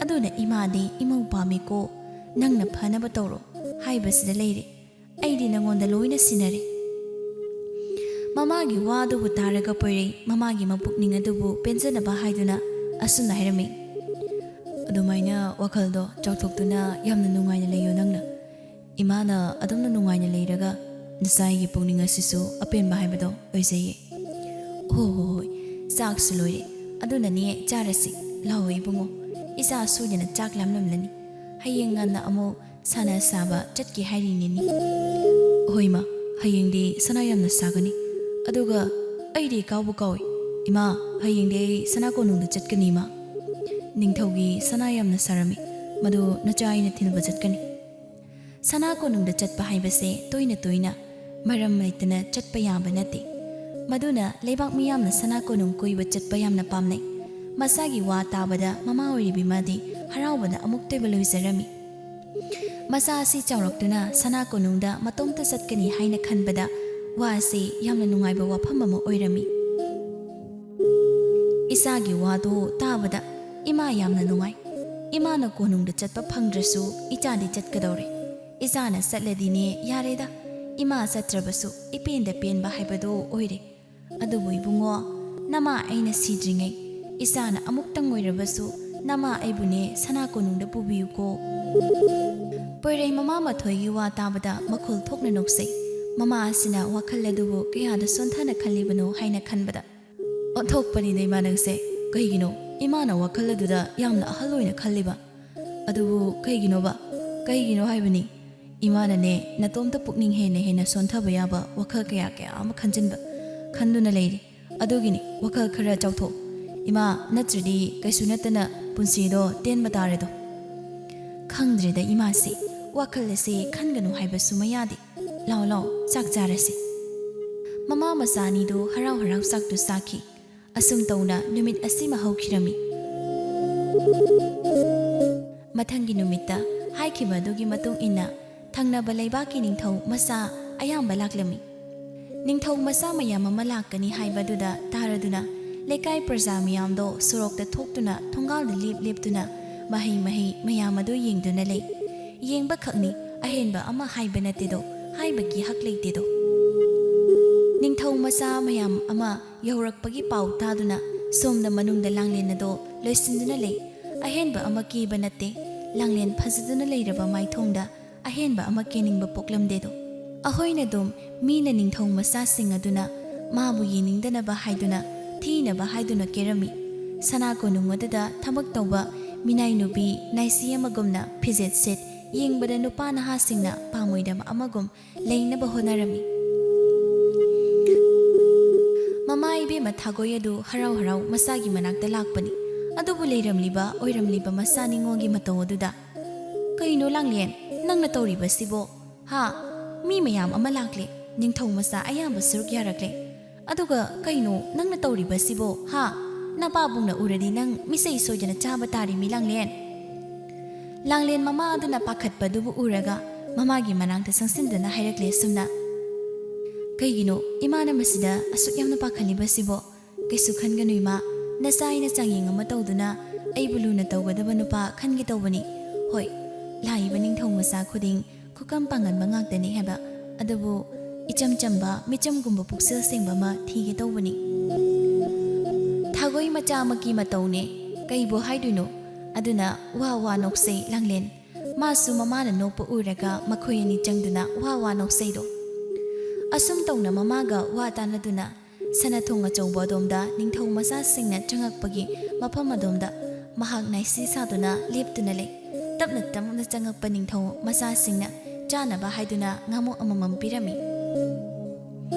ꯑꯗꯨꯅ ꯏꯃꯥꯗꯤ ꯏꯃꯧ ꯄꯥꯝꯃꯤꯀꯣ꯫ ꯅꯪꯅ ꯐꯅꯕ ꯇꯧꯔꯣ ꯍꯥꯏꯕꯁꯤꯗ ꯂꯩꯔꯦ꯫ ꯑꯩꯗꯤ ꯅꯉꯣꯟꯗ ꯂꯣꯏꯅ ꯁꯤꯟꯅꯔꯦ꯫" ꯃꯃꯥꯒꯤ ꯋꯥꯗꯨꯕꯨ ꯇꯥꯔꯒ ꯄꯣꯏꯔꯩ ꯃꯃꯥꯒꯤ ꯃꯄꯨꯛꯅꯤꯡ ꯑꯗꯨꯕꯨ ꯄꯦꯟꯖꯅꯕ ꯍꯥꯏꯗꯨꯅ ꯑꯁꯨꯝꯅ ꯍꯥꯏꯔꯝꯃꯤ, "ꯑꯗꯨꯃꯥꯏꯅ ꯋꯥꯈꯜꯗꯣ ꯆꯥꯎꯊꯣꯛꯇꯨꯅ ꯌꯥꯝꯅ ꯅꯨꯡꯉꯥꯏꯅ ꯂꯩꯌꯣ ꯅꯪꯅ꯫ ꯏꯃꯥꯅ ꯑꯗꯨꯝꯅ ꯅꯨꯡꯉꯥꯏꯅ ꯂꯩꯔꯒ ꯅꯆꯥꯒꯤ ꯄꯨꯛꯅꯤꯡ ꯑꯁꯤꯁꯨ ꯑꯄꯦꯟꯕ ꯍꯥꯏꯕꯗꯣ ꯑꯣꯏꯖꯩꯌꯦ꯫" "ꯍꯣ ꯍꯣ ꯍꯣꯏ, ꯆꯥꯛꯁꯨ ꯂꯣꯏꯔꯦ꯫ ꯑꯗꯨꯅꯅꯦ ꯆꯥꯔꯁꯤ꯫ ꯂꯥꯛꯑꯣ ꯏꯕꯨꯡꯉꯣ, ꯏꯆꯥ ꯁꯣꯏꯗꯅ ꯆꯥꯛ ꯂꯥꯝꯂꯝꯂꯅꯤ꯫ ꯍꯌꯦꯡ ꯉꯟꯅ ꯑꯃꯨꯛ ꯁꯅꯥ ꯁꯥꯕ ꯆꯠꯀꯦ ꯍꯥꯏꯔꯤꯅꯤꯅꯦ꯫" "ꯍꯣꯏ ꯃꯥ, ꯍꯌꯦꯡꯗꯤ ꯁꯅꯥ ꯌꯥꯝꯅ ꯁꯥꯒꯅꯤ꯫ ꯑꯗꯨꯒ ꯑꯩꯗꯤ ꯀꯥꯎꯕꯨ ꯀꯥꯎꯏ꯫ ꯏꯃꯥ, ꯍꯌꯦꯡꯗꯤ ꯑꯩ ꯁꯅꯥ ꯀꯣꯅꯨꯡꯗ ꯆꯠꯀꯅꯤ ꯏꯃꯥ꯫ ꯅꯤꯡꯊꯧꯒꯤ ꯁꯅꯥ ꯌꯥꯝꯅ ꯁꯥꯔꯝꯃꯤ꯫ ꯃꯗꯨ ꯅꯆꯥ ꯑꯩꯅ ꯊꯤꯟꯕ ꯆꯠꯀꯅꯤ꯫" ꯁꯅꯥ ꯀꯣꯅꯨꯡꯗ ꯆꯠꯄ ꯍꯥꯏꯕꯁꯦ ꯇꯣꯏꯅ ꯇꯣꯏꯅ ꯃꯔꯝ ꯂꯩꯇꯅ ꯆꯠꯄ ꯌꯥꯕ ꯅꯠꯇꯦ꯫ ꯃꯗꯨꯅ ꯂꯩꯕꯥꯛ ꯃꯤꯌꯥꯝꯅ ꯁꯅꯥ ꯀꯣꯅꯨꯡ ꯀꯣꯏꯕ ꯆꯠꯄ ꯌꯥꯝꯅ ꯄꯥꯝꯅꯩ꯫ ꯃꯁꯥꯒꯤ ꯋꯥ ꯇꯥꯕꯗ ꯃꯃꯥ ꯑꯣꯏꯔꯤꯕꯤ ꯃꯥꯗꯤ ꯍꯔꯥꯎꯕꯅ ꯑꯃꯨꯛꯇꯣꯏꯕ ꯂꯣꯏꯖꯔꯝꯃꯤ꯫ ꯃꯆꯥ ꯑꯁꯤ ꯆꯥꯎꯔꯛꯇꯨꯅ ꯁꯅꯥ ꯀꯣꯅꯨꯡꯗ ꯃꯇꯣꯝꯇ ꯆꯠꯀꯅꯤ ꯍꯥꯏꯅ ꯈꯟꯕꯗ ꯋꯥꯁꯤ ꯌꯥꯝꯅ ꯅꯨꯡꯉꯥꯏꯕ ꯋꯥꯐꯝ ꯑꯃ ꯑꯣꯏꯔꯝꯃꯤ꯫ ꯏꯆꯥꯒꯤ ꯋꯥꯗꯨ ꯇꯥꯕꯗ ꯏꯃꯥ ꯌꯥꯝꯅ ꯅꯨꯡꯉꯥꯏ꯫ ꯏꯃꯥꯅ ꯀꯣꯅꯨꯡꯗ ꯆꯠꯄ ꯐꯪꯗ꯭ꯔꯁꯨ ꯏꯆꯥꯗꯤ ꯆꯠꯀꯗꯧꯔꯦ꯫ ꯏꯆꯥꯅ ꯆꯠꯂꯗꯤꯅꯦ ꯌꯥꯔꯦꯗ, ꯏꯃꯥ ꯆꯠꯇ꯭ꯔꯕꯁꯨ ꯏꯄꯦꯟꯗ ꯄꯦꯟꯕ ꯍꯥꯏꯕꯗꯨ ꯑꯣꯏꯔꯦ꯫ ꯑꯗꯨꯕꯨ ꯏꯕꯨꯡꯉꯣ, ꯅꯃꯥ ꯑꯩꯅ ꯁꯤꯗ꯭ꯔꯤꯉꯩ ꯏꯆꯥꯅ ꯑꯃꯨꯛꯇꯪ ꯑꯣꯏꯔꯕꯁꯨ "ꯅꯃꯥ ꯑꯩꯕꯨꯅꯦ ꯁꯅꯥ ꯀꯣꯅꯨꯡꯗ ꯄꯨꯕꯤꯌꯨꯀꯣ"꯫ ꯄꯣꯏꯔꯩ ꯃꯃꯥ ꯃꯊꯣꯏꯒꯤ ꯋꯥ ꯇꯥꯕꯗ ꯃꯈꯣꯜ ꯊꯣꯛꯅ ꯅꯣꯛꯆꯩ꯫ ꯃꯃꯥ ꯑꯁꯤꯅ ꯋꯥꯈꯜ ꯑꯗꯨꯕꯨ ꯀꯌꯥꯗ ꯁꯣꯟꯊꯅ ꯈꯜꯂꯤꯕꯅꯣ ꯍꯥꯏꯅ ꯈꯟꯕꯗ, "ꯑꯣꯟꯊꯣꯛꯄꯅꯤꯗ ꯏꯃꯥ ꯅꯪꯁꯦ꯫ ꯀꯩꯒꯤꯅꯣ ꯏꯃꯥꯅ ꯋꯥꯈꯜ ꯑꯗꯨꯗ ꯌꯥꯝꯅ ꯑꯍꯜ ꯑꯣꯏꯅ ꯈꯜꯂꯤꯕ? ꯑꯗꯨꯕꯨ ꯀꯩꯒꯤꯅꯣꯕ? ꯀꯩꯒꯤꯅꯣ ꯍꯥꯏꯕꯅꯤ? ꯏꯃꯥꯅꯅꯦ ꯅꯇꯣꯝꯇ ꯄꯨꯛꯅꯤꯡ ꯍꯦꯟꯅ ꯍꯦꯟꯅ ꯁꯣꯟꯊꯕ ꯌꯥꯕ ꯋꯥꯈꯜ ꯀꯌꯥ ꯀꯌꯥ ꯑꯃ ꯈꯟꯖꯤꯟꯕ, ꯈꯟꯗꯨꯅ ꯂꯩꯔꯤ꯫ ꯑꯗꯨꯒꯤꯅꯤ ꯋꯥꯈꯜ ꯈꯔ ꯆꯥꯎꯊꯣꯛ ꯏꯃꯥ, ꯅꯠꯇ꯭ꯔꯗꯤ ꯀꯩꯁꯨ ꯅꯠꯇꯅ ꯄꯨꯟꯁꯤꯗꯣ ꯇꯦꯟꯕ ꯇꯥꯔꯦꯗꯣ"꯫ ꯈꯪꯗ꯭ꯔꯦꯗ ꯏꯃꯥꯁꯦ, ꯋꯥꯈꯜ ꯑꯁꯦ ꯈꯟꯒꯅꯨ ꯍꯥꯏꯕꯁꯨ ꯃꯌꯥꯗꯦ꯫ "ꯂꯥꯎ ꯂꯥꯎ, ꯆꯥꯛ ꯆꯥꯔꯁꯤ"꯫ ꯃꯃꯥ ꯃꯆꯥ ꯑꯅꯤꯗꯨ ꯍꯔꯥꯎ ꯍꯔꯥꯎ ꯆꯥꯛꯇꯨ ꯆꯥꯈꯤ꯫ ꯑꯁꯨꯝ ꯇꯧꯅ ꯅꯨꯃꯤꯠ ꯑꯁꯤꯃ ꯍꯧꯈꯤꯔꯝꯃꯤ꯫ ꯃꯊꯪꯒꯤ ꯅꯨꯃꯤꯠꯇ ꯍꯥꯏꯈꯤꯕ ꯑꯗꯨꯒꯤ ꯃꯇꯨꯡ ꯏꯟꯅ ꯊꯪꯅꯕ ꯂꯩꯕꯥꯛꯀꯤ ꯅꯤꯡꯊꯧ ꯃꯆꯥ ꯑꯌꯥꯝꯕ ꯂꯥꯛꯂꯝꯃꯤ꯫ ꯅꯤꯡꯊꯧ ꯃꯆꯥ ꯃꯌꯥꯝ ꯑꯃ ꯂꯥꯛꯀꯅꯤ ꯍꯥꯏꯕꯗꯨꯗ ꯇꯥꯔꯗꯨꯅ ꯂꯩꯀꯥꯏ ꯄ꯭ꯔꯖꯥ ꯃꯌꯥꯝꯗꯣ ꯁꯣꯔꯣꯛꯇ ꯊꯣꯛꯇꯨꯅ ꯊꯣꯡꯒꯥꯜꯗ ꯂꯦꯞ ꯂꯦꯞꯇꯨꯅ ꯃꯍꯩ ꯃꯍꯩ ꯃꯌꯥꯝ ꯑꯗꯨ ꯌꯦꯡꯗꯨꯅ ꯂꯩ꯫ ꯌꯦꯡꯕ ꯈꯛꯅꯤ, ꯑꯍꯦꯟꯕ ꯑꯃ ꯍꯥꯏꯕ ꯅꯠꯇꯦꯗꯣ, ꯍꯥꯏꯕꯒꯤ ꯍꯛ ꯂꯩꯇꯦꯗꯣ꯫ ꯅꯤꯡꯊꯧ ꯃꯆꯥ ꯃꯌꯥꯝ ꯑꯃ ꯌꯧꯔꯛꯄꯒꯤ ꯄꯥꯎ ꯇꯥꯗꯨꯅ ꯁꯣꯝꯗ ꯃꯅꯨꯡꯗ ꯂꯥꯡꯂꯦꯟ ꯑꯗꯣ ꯂꯣꯏꯁꯤꯟꯗꯨꯅ ꯂꯩ꯫ ꯑꯍꯦꯟꯕ ꯑꯃ ꯀꯦꯕ ꯅꯠꯇꯦ, ꯂꯥꯡꯂꯦꯟ ꯐꯖꯗꯨꯅ ꯂꯩꯔꯕ ꯃꯥꯏꯊꯣꯡꯗ ꯑꯍꯦꯟꯕ ꯑꯃ ꯀꯦꯅꯤꯡꯕ ꯄꯣꯛꯂꯝꯗꯦꯗꯣ꯫ ꯑꯩꯈꯣꯏꯅ ꯑꯗꯨꯝ ꯃꯤꯅ ꯅꯤꯡꯊꯧ ꯃꯆꯥꯁꯤꯡ ꯑꯗꯨꯅ ꯃꯥꯕꯨ ꯌꯦꯡꯅꯤꯡꯗꯅꯕ ꯍꯥꯏꯗꯨꯅ, ꯊꯤꯅꯕ ꯍꯥꯏꯗꯨꯅ ꯀꯦꯔꯝꯃꯤ꯫ ꯁꯅꯥ ꯀꯣꯅꯨꯡ ꯑꯗꯨꯗ ꯊꯕꯛ ꯇꯧꯕ ꯃꯤꯅꯥꯏ ꯅꯨꯄꯤ ꯅꯥꯏꯁꯤ ꯑꯃꯒꯨꯝꯅ ꯐꯤꯖꯦꯠ ꯁꯦꯠ, ꯌꯦꯡꯕꯗ ꯅꯨꯄꯥ ꯅꯍꯥꯁꯤꯡꯅ ꯄꯥꯝꯃꯣꯏꯗꯕ ꯑꯃꯒꯨꯝ ꯂꯩꯅꯕ ꯍꯣꯠꯅꯔꯝꯃꯤ꯫ ꯃꯃꯥ ꯏꯕꯦꯝꯃ ꯊꯥꯒꯣꯏ ꯑꯗꯨ ꯍꯔꯥꯎ ꯍꯔꯥꯎ ꯃꯆꯥꯒꯤ ꯃꯅꯥꯛꯇ ꯂꯥꯛꯄꯅꯤ꯫ ꯑꯗꯨꯕꯨ ꯂꯩꯔꯝꯂꯤꯕ ꯑꯣꯏꯔꯝꯂꯤꯕ ꯃꯆꯥ ꯅꯤꯉꯣꯜꯒꯤ ꯃꯇꯧ ꯑꯗꯨꯗ, "ꯀꯩꯅꯣ ꯂꯥꯡꯂꯦꯟ, ꯅꯪꯅ ꯇꯧꯔꯤꯕꯁꯤꯕꯣ? ꯍꯥ? ꯃꯤ ꯃꯌꯥꯝ ꯑꯃ ꯂꯥꯛꯂꯦ, ꯅꯤꯡꯊꯧ ꯃꯆꯥ ꯑꯌꯥꯝꯕ ꯁꯔꯨꯛ ꯌꯥꯔꯛꯂꯦ꯫ ꯑꯗꯨꯒ ꯀꯩꯅꯣ ꯅꯪꯅ ꯇꯧꯔꯤꯕꯁꯤꯕꯣ? ꯍꯥ? ꯅꯄꯥꯕꯨꯡꯅ ꯎꯔꯗꯤ ꯅꯪ ꯃꯤꯆꯩ ꯁꯣꯏꯗꯅ ꯆꯥꯕ ꯇꯥꯔꯤ ꯃꯤ ꯂꯥꯡꯂꯦꯟ"꯫ ꯂꯥꯡꯂꯦꯟ ꯃꯃꯥ ꯑꯗꯨꯅ ꯄꯥꯈꯠꯄꯗꯨꯕꯨ ꯎꯔꯒ ꯃꯃꯥꯒꯤ ꯃꯅꯥꯛꯇ ꯆꯪꯁꯤꯟꯗꯨꯅ ꯍꯥꯏꯔꯛꯂꯦ ꯑꯁꯨꯝꯅ, "ꯀꯩꯒꯤꯅꯣ ꯏꯃꯥꯅ ꯃꯁꯤꯗ ꯑꯁꯨꯛ ꯌꯥꯝꯅ ꯄꯥꯈꯠꯂꯤꯕꯁꯤꯕꯣ? ꯀꯩꯁꯨ ꯈꯟꯒꯅꯨ ꯏꯃꯥ, ꯅꯆꯥ ꯑꯩꯅ ꯆꯥꯡꯌꯦꯡ ꯑꯃ ꯇꯧꯗꯨꯅ ꯑꯩꯕꯨ ꯂꯨꯅ ꯇꯧꯒꯗꯕ ꯅꯨꯄꯥ ꯈꯟꯒꯦ ꯇꯧꯕꯅꯤ꯫ ꯍꯣꯏ, ꯂꯥꯛꯏꯕ ꯅꯤꯡꯊꯧ ꯃꯆꯥ ꯈꯨꯗꯤꯡ ꯈꯨꯀꯝ ꯄꯥꯡꯒꯟꯕ ꯉꯥꯛꯇꯅꯤ ꯍꯥꯏꯕ, ꯑꯗꯨꯕꯨ ꯏꯆꯝ ꯆꯝꯕ ꯃꯤꯆꯝꯒꯨꯝꯕ ꯄꯨꯛꯆꯦꯜ ꯁꯦꯡꯕ ꯑꯃ ꯊꯤꯒꯦ ꯇꯧꯕꯅꯤ"꯫ ꯊꯥꯒꯣꯏ ꯃꯆꯥꯃꯛꯀꯤ ꯃꯇꯧꯅꯦ꯫ "ꯀꯩꯕꯨ ꯍꯥꯏꯗꯣꯏꯅꯣ?" ꯑꯗꯨꯅ ꯋꯥ ꯋꯥ ꯅꯣꯛꯆꯩ ꯂꯥꯡꯂꯦꯟ꯫ ꯃꯥꯁꯨ ꯃꯃꯥꯅ ꯅꯣꯛꯄ ꯎꯔꯒ ꯃꯈꯣꯏ ꯑꯅꯤ ꯆꯪꯗꯨꯅ ꯋꯥ ꯋꯥ ꯅꯣꯛꯆꯩꯗꯣ꯫ ꯑꯁꯨꯝ ꯇꯧꯅ ꯃꯃꯥꯒ ꯋꯥ ꯇꯥꯟꯅꯗꯨꯅ ꯁꯅꯥꯊꯣꯡ ꯑꯆꯧꯕ ꯑꯗꯣꯝꯗ ꯅꯤꯡꯊꯧ ꯃꯆꯥꯁꯤꯡꯅ ꯆꯪꯉꯛꯄꯒꯤ ꯃꯐꯝ ꯑꯗꯣꯝꯗ ꯃꯍꯥꯛ ꯅꯥꯏꯁꯤ ꯁꯥꯗꯨꯅ ꯂꯦꯞꯇꯨꯅ ꯂꯩ꯫ ꯇꯞꯅ ꯇꯞꯅ ꯆꯪꯉꯛꯄ ꯅꯤꯡꯊꯧ ꯃꯆꯥꯁꯤꯡꯅ ꯆꯥꯅꯕ ꯍꯥꯏꯗꯨꯅ ꯉꯥꯃꯣꯛ ꯑꯃꯃꯝ ꯄꯤꯔꯝꯃꯤ꯫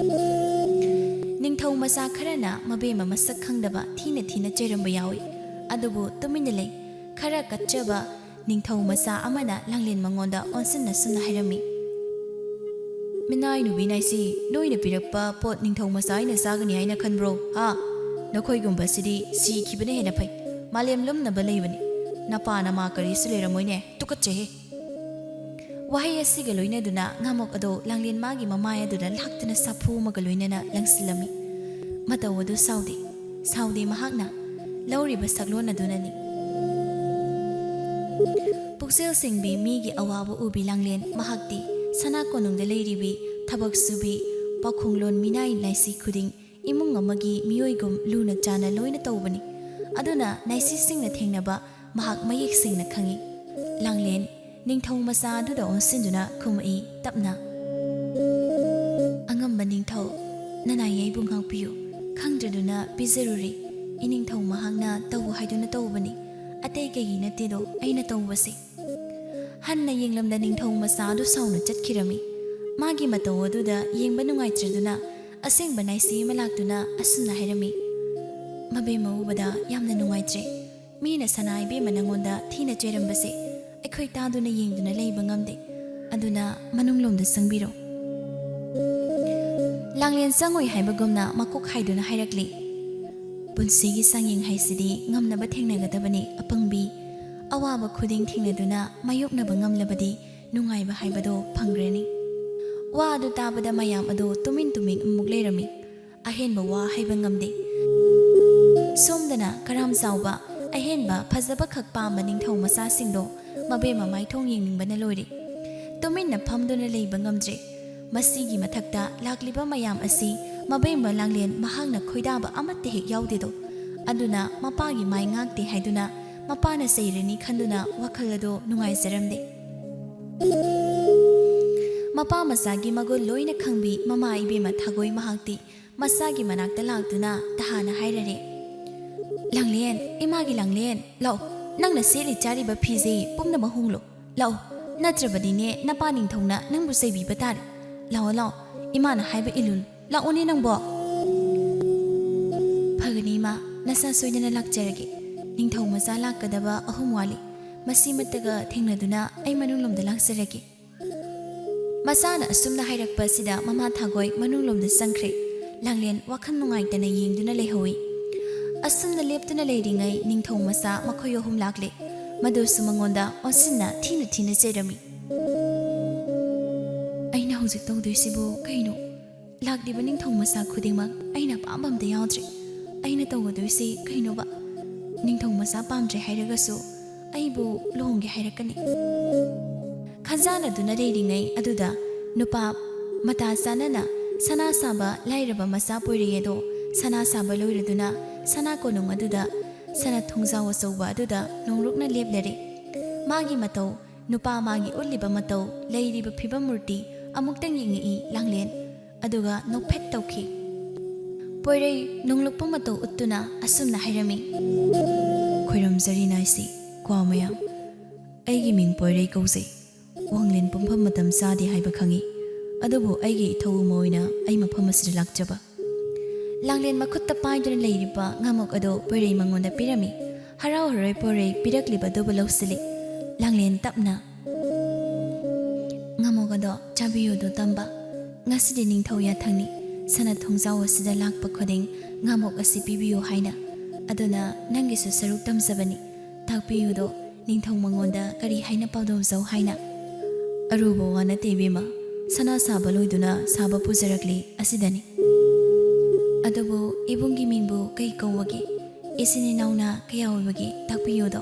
ꯅꯤꯡꯊꯧ ꯃꯆꯥ ꯈꯔꯅ ꯃꯕꯦꯝꯃ ꯃꯁꯛ ꯈꯪꯗꯕ ꯊꯤꯅ ꯊꯤꯅ ꯆꯩꯔꯝꯕ ꯌꯥꯎꯏ꯫ ꯑꯗꯨꯕꯨ ꯇꯨꯃꯤꯟꯅ ꯂꯩ꯫ ꯈꯔ ꯀꯠꯆꯕ ꯅꯤꯡꯊꯧ ꯃꯆꯥ ꯑꯃꯅ ꯂꯥꯡꯂꯦꯟ ꯃꯉꯣꯟꯗ ꯑꯣꯟꯁꯤꯟꯅ ꯁꯨꯝꯅ ꯍꯥꯏꯔꯝꯃꯤ, "ꯃꯤꯅꯥꯏ ꯅꯨꯄꯤ ꯅꯥꯏꯁꯤ, ꯅꯣꯏꯅ ꯄꯤꯔꯛꯄ ꯄꯣꯠ ꯅꯤꯡꯊꯧ ꯃꯆꯥ ꯑꯩꯅ ꯆꯥꯒꯅꯤ ꯍꯥꯏꯅ ꯈꯟꯕ꯭ꯔꯣ? ꯍꯥ? ꯅꯈꯣꯏꯒꯨꯝꯕꯁꯤꯗꯤ ꯁꯤꯈꯤꯕꯅ ꯍꯦꯟꯅ ꯐꯩ꯫ ꯃꯥꯂꯦꯝ ꯂꯨꯝꯅꯕ ꯂꯩꯕꯅꯤ꯫ ꯅꯄꯥ ꯅꯃꯥ ꯀꯔꯤꯁꯨ ꯂꯩꯔꯝꯃꯣꯏꯅꯦ꯫ ꯇꯨꯀꯠꯆꯩꯍꯦ!" ꯋꯥꯍꯩ ꯑꯁꯤꯒ ꯂꯣꯏꯅꯗꯨꯅ ꯉꯥꯃꯣꯛ ꯑꯗꯣ ꯂꯥꯡꯂꯦꯟ ꯃꯥꯒꯤ ꯃꯃꯥꯏ ꯑꯗꯨꯗ ꯂꯥꯛꯇꯨꯅ ꯁꯥꯐꯨ ꯑꯃꯒ ꯂꯣꯏꯅꯅ ꯂꯪꯁꯤꯜꯂꯝꯃꯤ꯫ ꯃꯇꯧ ꯑꯗꯨ ꯁꯥꯎꯗꯦ꯫ ꯁꯥꯎꯗꯦ ꯃꯍꯥꯛꯅ ꯂꯧꯔꯤꯕ ꯁꯛꯂꯣꯟ ꯑꯗꯨꯅꯅꯤ꯫ ꯄꯨꯛꯆꯦꯜ ꯁꯦꯡꯕꯤ ꯃꯤꯒꯤ ꯑꯋꯥꯕ ꯎꯕꯤ ꯂꯥꯡꯂꯦꯟ ꯃꯍꯥꯛꯇꯤ ꯁꯅꯥ ꯀꯣꯅꯨꯡꯗ ꯂꯩꯔꯤꯕꯤ ꯊꯕꯛ ꯁꯨꯕꯤ ꯄꯥꯎꯈꯣꯡꯂꯣꯟ ꯃꯤꯅꯥꯏ ꯅꯥꯏꯁꯤ ꯈꯨꯗꯤꯡ ꯏꯃꯨꯡ ꯑꯃꯒꯤ ꯃꯤꯑꯣꯏꯒꯨꯝ ꯂꯨꯅ ꯆꯥꯅ ꯂꯣꯏꯅ ꯇꯧꯕꯅꯤ꯫ ꯑꯗꯨꯅ ꯅꯥꯏꯁꯤꯁꯤꯡꯅ ꯊꯦꯡꯅꯕ ꯃꯍꯥꯛ ꯃꯌꯦꯛ ꯁꯦꯡꯅ ꯈꯪꯏ꯫ ꯂꯥꯡꯂꯦꯟ ꯅꯤꯡꯊꯧ ꯃꯆꯥ ꯑꯗꯨꯗ ꯑꯣꯟꯁꯤꯟꯗꯨꯅ ꯈꯨꯝꯃꯛꯏ ꯇꯞꯅ, "ꯑꯉꯝꯕ ꯅꯤꯡꯊꯧ, ꯅꯅꯥꯏ ꯑꯩꯕꯨ ꯉꯥꯛꯄꯤꯌꯨ꯫ ꯈꯪꯗ꯭ꯔꯗꯨꯅ ꯄꯤꯖꯔꯨꯔꯦ꯫ ꯏꯅꯤꯡꯊꯧ ꯃꯍꯥꯛꯅ ꯇꯧ ꯍꯥꯏꯗꯨꯅ ꯇꯧꯕꯅꯤ꯫ ꯑꯇꯩ ꯀꯩꯒꯤ ꯅꯠꯇꯦꯗꯣ ꯑꯩꯅ ꯇꯧꯕꯁꯦ?" ꯍꯟꯅ ꯌꯦꯡꯂꯝꯗ ꯅꯤꯡꯊꯧ ꯃꯆꯥ ꯑꯗꯨ ꯁꯥꯎꯅ ꯆꯠꯈꯤꯔꯝꯃꯤ꯫ ꯃꯥꯒꯤ ꯃꯇꯧ ꯑꯗꯨꯗ ꯌꯦꯡꯕ ꯅꯨꯡꯉꯥꯏꯇ꯭ꯔꯗꯨꯅ ꯑꯁꯦꯡꯕ ꯅꯥꯏꯁꯤ ꯑꯃ ꯂꯥꯛꯇꯨꯅ ꯑꯁꯨꯝꯅ ꯍꯥꯏꯔꯝꯃꯤ, "ꯃꯕꯦꯝꯃ ꯎꯕꯗ ꯌꯥꯝꯅ ꯅꯨꯡꯉꯥꯏꯇ꯭ꯔꯦ꯫ ꯃꯤꯅ ꯁꯅꯥ ꯏꯕꯦꯝꯃ ꯅꯪꯉꯣꯟꯗ ꯊꯤꯅ ꯆꯩꯔꯝꯕꯁꯦ ꯑꯩꯈꯣꯏ ꯇꯥꯗꯨꯅ ꯌꯦꯡꯗꯨꯅ ꯂꯩꯕ ꯉꯝꯗꯦ꯫ ꯑꯗꯨꯅ ꯃꯅꯨꯡꯂꯣꯝꯗ ꯆꯪꯕꯤꯔꯣ꯫" ꯂꯥꯡꯂꯦꯟ ꯆꯪꯉꯣꯏ ꯍꯥꯏꯕꯒꯨꯝꯅ ꯃꯀꯣꯛ ꯍꯥꯏꯗꯨꯅ ꯍꯥꯏꯔꯛꯂꯤ, "ꯄꯨꯟꯁꯤꯒꯤ ꯆꯥꯡꯌꯦꯡ ꯍꯥꯏꯁꯤꯗꯤ ꯉꯝꯅꯕ ꯊꯦꯡꯅꯒꯗꯕꯅꯤ ꯑꯄꯪꯕꯤ꯫ ꯑꯋꯥꯕ ꯈꯨꯗꯤꯡ ꯊꯦꯡꯅꯗꯨꯅ ꯃꯥꯌꯣꯛꯅꯕ ꯉꯝꯂꯕꯗꯤ ꯅꯨꯡꯉꯥꯏꯕ ꯍꯥꯏꯕꯗꯣ ꯐꯪꯈ꯭ꯔꯅꯤ꯫" ꯋꯥ ꯑꯗꯨ ꯇꯥꯕꯗ ꯃꯌꯥꯝ ꯑꯗꯨ ꯇꯨꯃꯤꯟ ꯇꯨꯃꯤꯟ ꯑꯃꯨꯛ ꯂꯩꯔꯝꯃꯤ꯫ ꯑꯍꯦꯟꯕ ꯋꯥ ꯍꯥꯏꯕ ꯉꯝꯗꯦ꯫ ꯁꯣꯝꯗꯅ ꯀꯔꯥꯝ ꯆꯥꯎꯕ, ꯑꯍꯦꯟꯕ ꯐꯖꯕ ꯈꯛ ꯄꯥꯝꯕ ꯅꯤꯡꯊꯧ ꯃꯆꯥꯁꯤꯡꯗꯣ ꯃꯕꯦꯝꯃ ꯃꯥꯏꯊꯣꯡ ꯌꯦꯡꯅꯤꯡꯕꯅ ꯂꯣꯏꯔꯦ꯫ ꯇꯨꯃꯤꯟꯅ ꯐꯝꯗꯨꯅ ꯂꯩꯕ ꯉꯝꯗ꯭ꯔꯦ꯫ ꯃꯁꯤꯒꯤ ꯃꯊꯛꯇ ꯂꯥꯛꯂꯤꯕ ꯃꯌꯥꯝ ꯑꯁꯤ ꯃꯕꯦꯝꯃ ꯂꯥꯡꯂꯦꯟ ꯃꯍꯥꯛꯅ ꯈꯣꯏꯗꯥꯕ ꯑꯃꯠꯇ ꯍꯦꯛ ꯌꯥꯎꯗꯦꯗꯣ꯫ ꯑꯗꯨꯅ ꯃꯄꯥꯒꯤ ꯃꯥꯏ ꯉꯥꯛꯇꯦ ꯍꯥꯏꯗꯨꯅ ꯃꯄꯥꯅ ꯆꯩꯔꯅꯤ ꯈꯟꯗꯨꯅ ꯋꯥꯈꯜ ꯑꯗꯣ ꯅꯨꯡꯉꯥꯏꯖꯔꯝꯗꯦ꯫ ꯃꯄꯥ ꯃꯆꯥꯒꯤ ꯃꯒꯨꯟ ꯂꯣꯏꯅ ꯈꯪꯕꯤ ꯃꯃꯥ ꯏꯕꯦꯝꯃ ꯊꯥꯒꯣꯏ ꯃꯍꯥꯛꯇꯤ ꯃꯆꯥꯒꯤ ꯃꯅꯥꯛꯇ ꯂꯥꯛꯇꯨꯅ ꯇꯍꯥꯅ ꯍꯥꯏꯔꯔꯦ, "ꯂꯥꯡꯂꯦꯟ, ꯏꯃꯥꯒꯤ ꯂꯥꯡꯂꯦꯟ, ꯂꯥꯛꯑꯣ, ꯅꯪꯅ ꯁꯦꯠꯂꯤ ꯆꯥꯔꯤꯕ ꯐꯤꯁꯦ ꯄꯨꯝꯅꯃꯛ ꯍꯣꯡꯂꯣ꯫ ꯂꯥꯛꯑꯣ, ꯅꯠꯇ꯭ꯔꯕꯗꯤꯅꯦ ꯅꯄꯥ ꯅꯤꯡꯊꯧꯅ ꯅꯪꯕꯨ ꯆꯩꯕꯤꯕ ꯇꯥꯔꯦ꯫ ꯂꯥꯛꯑꯣ, ꯂꯥꯛꯑꯣ, ꯏꯃꯥꯅ ꯍꯥꯏꯕ ꯏꯜꯂꯨ꯫ ꯂꯥꯛꯑꯣꯅꯦ ꯅꯪꯕꯣ꯫" "ꯐꯒꯅꯤ ꯏꯃꯥ, ꯅꯁꯥ ꯁꯣꯏꯗꯅ ꯂꯥꯛꯆꯔꯒꯦ꯫ ꯅꯤꯡꯊꯧ ꯃꯆꯥ ꯂꯥꯛꯀꯗꯕ ꯑꯍꯨꯝ ꯋꯥꯠꯂꯤ꯫ ꯃꯁꯤꯃꯠꯇꯒ ꯊꯦꯡꯅꯗꯨꯅ ꯑꯩ ꯃꯅꯨꯡꯂꯣꯝꯗ ꯂꯥꯛꯆꯔꯒꯦ꯫" ꯃꯆꯥꯅ ꯑꯁꯨꯝꯅ ꯍꯥꯏꯔꯛꯄ ꯑꯁꯤꯗ ꯃꯃꯥ ꯊꯥꯒꯣꯏ ꯃꯅꯨꯡꯂꯣꯝꯗ ꯆꯪꯈ꯭ꯔꯦ꯫ ꯂꯥꯡꯂꯦꯟ ꯋꯥꯈꯜ ꯅꯨꯡꯉꯥꯏꯇꯅ ꯌꯦꯡꯗꯨꯅ ꯂꯩꯍꯧꯏ꯫ ꯑꯁꯨꯝꯅ ꯂꯦꯞꯇꯨꯅ ꯂꯩꯔꯤꯉꯩ ꯅꯤꯡꯊꯧ ꯃꯆꯥ ꯃꯈꯣꯏ ꯑꯍꯨꯝ ꯂꯥꯛꯂꯦ꯫ ꯃꯗꯨꯁꯨ ꯃꯉꯣꯟꯗ ꯑꯣꯟꯁꯤꯟꯅ ꯊꯤꯅ ꯊꯤꯅ ꯆꯩꯔꯝꯃꯤ꯫ "ꯑꯩꯅ ꯍꯧꯖꯤꯛ ꯇꯧꯗꯣꯏꯁꯤꯕꯨ ꯀꯩꯅꯣ? ꯂꯥꯛꯂꯤꯕ ꯅꯤꯡꯊꯧ ꯃꯆꯥ ꯈꯨꯗꯤꯡꯃꯛ ꯑꯩꯅ ꯑꯄꯥꯝꯕ ꯑꯝꯇ ꯌꯥꯎꯗ꯭ꯔꯦ꯫ ꯑꯩꯅ ꯇꯧꯒꯗꯣꯏꯁꯤ ꯀꯩꯅꯣꯕ? ꯅꯤꯡꯊꯧ ꯃꯆꯥ ꯄꯥꯝꯗ꯭ꯔꯦ ꯍꯥꯏꯔꯒꯁꯨ ꯑꯩꯕꯨ ꯂꯨꯍꯣꯡꯒꯦ ꯍꯥꯏꯔꯛꯀꯅꯤ꯫" ꯈꯟꯖꯥꯟꯅꯗꯨꯅ ꯂꯩꯔꯤꯉꯩ ꯑꯗꯨꯗ ꯅꯨꯄꯥ ꯃꯇꯥ ꯆꯥꯅꯅ ꯁꯅꯥ ꯁꯥꯕ ꯂꯥꯏꯔꯕ ꯃꯆꯥ ꯄꯣꯏꯔꯩ ꯑꯗꯣ ꯁꯅꯥ ꯁꯥꯕ ꯂꯣꯏꯔꯗꯨꯅ ꯁꯅꯥ ꯀꯣꯅꯨꯡ ꯑꯗꯨꯗ ꯁꯅꯥ ꯊꯣꯡꯖꯥꯎ ꯑꯆꯧꯕ ꯑꯗꯨꯗ ꯅꯣꯡꯂꯨꯛꯅ ꯂꯦꯞꯂꯔꯦ꯫ ꯃꯥꯒꯤ ꯃꯇꯧ, ꯅꯨꯄꯥ ꯃꯥꯒꯤ ꯎꯠꯂꯤꯕ ꯃꯇꯧ, ꯂꯩꯔꯤꯕ ꯐꯤꯕꯝ ꯃꯨꯔꯇꯤ ꯑꯃꯨꯛꯇꯪ ꯌꯦꯡꯉꯛꯏ ꯂꯥꯡꯂꯦꯟ꯫ ꯑꯗꯨꯒ ꯅꯣꯛꯐꯦꯠ ꯇꯧꯈꯤ꯫ ꯄꯣꯏꯔꯩ ꯅꯣꯡꯂꯨꯛꯄ ꯃꯇꯧ ꯎꯠꯇꯨꯅ ꯑꯁꯨꯝꯅ ꯍꯥꯏꯔꯝꯃꯤ, "ꯈꯣꯏꯔꯝꯖꯔꯤ ꯅꯥꯏꯁꯤ, ꯀ꯭ꯋꯥ ꯃꯌꯥꯝ꯫ ꯑꯩꯒꯤ ꯃꯤꯡ ꯄꯣꯏꯔꯩ ꯀꯧꯖꯩ꯫ ꯋꯥꯡꯂꯦꯟ ꯄꯨꯝꯐꯝ ꯃꯇꯝ ꯆꯥꯗꯦ ꯍꯥꯏꯕ ꯈꯪꯏ, ꯑꯗꯨꯕꯨ ꯑꯩꯒꯤ ꯏꯊꯧ ꯑꯃ ꯑꯣꯏꯅ ꯑꯩ ꯃꯐꯝ ꯑꯁꯤꯗ ꯂꯥꯛꯆꯕ꯫" ꯂꯥꯡꯂꯦꯟ ꯃꯈꯨꯠꯇ ꯄꯥꯏꯗꯨꯅ ꯂꯩꯔꯤꯕ ꯉꯥꯃꯣꯛ ꯑꯗꯣ ꯄꯣꯏꯔꯩ ꯃꯉꯣꯟꯗ ꯄꯤꯔꯝꯃꯤ꯫ ꯍꯔꯥꯎ ꯍꯔꯣꯏ ꯄꯣꯏꯔꯩ ꯄꯤꯔꯛꯂꯤꯕ ꯑꯗꯨꯕꯨ ꯂꯧꯁꯤꯜꯂꯤ꯫ ꯂꯥꯡꯂꯦꯟ ꯇꯞꯅ, "ꯉꯥꯃꯣꯛ ꯑꯗꯣ ꯆꯥꯕꯤꯌꯨꯗꯣ ꯇꯝꯕ꯫ ꯉꯁꯤꯗꯤ ꯅꯤꯡꯊꯧ ꯌꯥꯊꯪꯅꯤ꯫ ꯁꯅꯥ ꯊꯣꯡꯖꯥꯎ ꯑꯁꯤꯗ ꯂꯥꯛꯄ ꯈꯨꯗꯤꯡ ꯉꯥꯃꯣꯛ ꯑꯁꯤ ꯄꯤꯕꯤꯌꯨ ꯍꯥꯏꯅ꯫ ꯑꯗꯨꯅ ꯅꯪꯒꯤꯁꯨ ꯁꯔꯨꯛ ꯇꯝꯖꯕꯅꯤ꯫ ꯇꯥꯛꯄꯤꯌꯨꯗꯣ ꯅꯤꯡꯊꯧ ꯃꯉꯣꯟꯗ ꯀꯔꯤ ꯍꯥꯏꯅ ꯄꯥꯎꯗꯝꯖꯧ ꯍꯥꯏꯅ?" "ꯑꯔꯨꯕ ꯋꯥ ꯅꯠꯇꯦ ꯏꯕꯦꯝꯃ꯫ ꯁꯅꯥ ꯁꯥꯕ ꯂꯣꯏꯗꯨꯅ ꯁꯥꯕ ꯄꯨꯖꯔꯛꯂꯤ ꯑꯁꯤꯗꯅꯤ꯫" "ꯑꯗꯨꯕꯨ ꯏꯕꯨꯡꯒꯤ ꯃꯤꯡꯕꯨ ꯀꯩ ꯀꯧꯕꯒꯦ? ꯏꯆꯤꯟ ꯏꯅꯥꯎꯅ ꯀꯌꯥ ꯑꯣꯏꯕꯒꯦ? ꯇꯥꯛꯄꯤꯌꯨꯗꯣ꯫"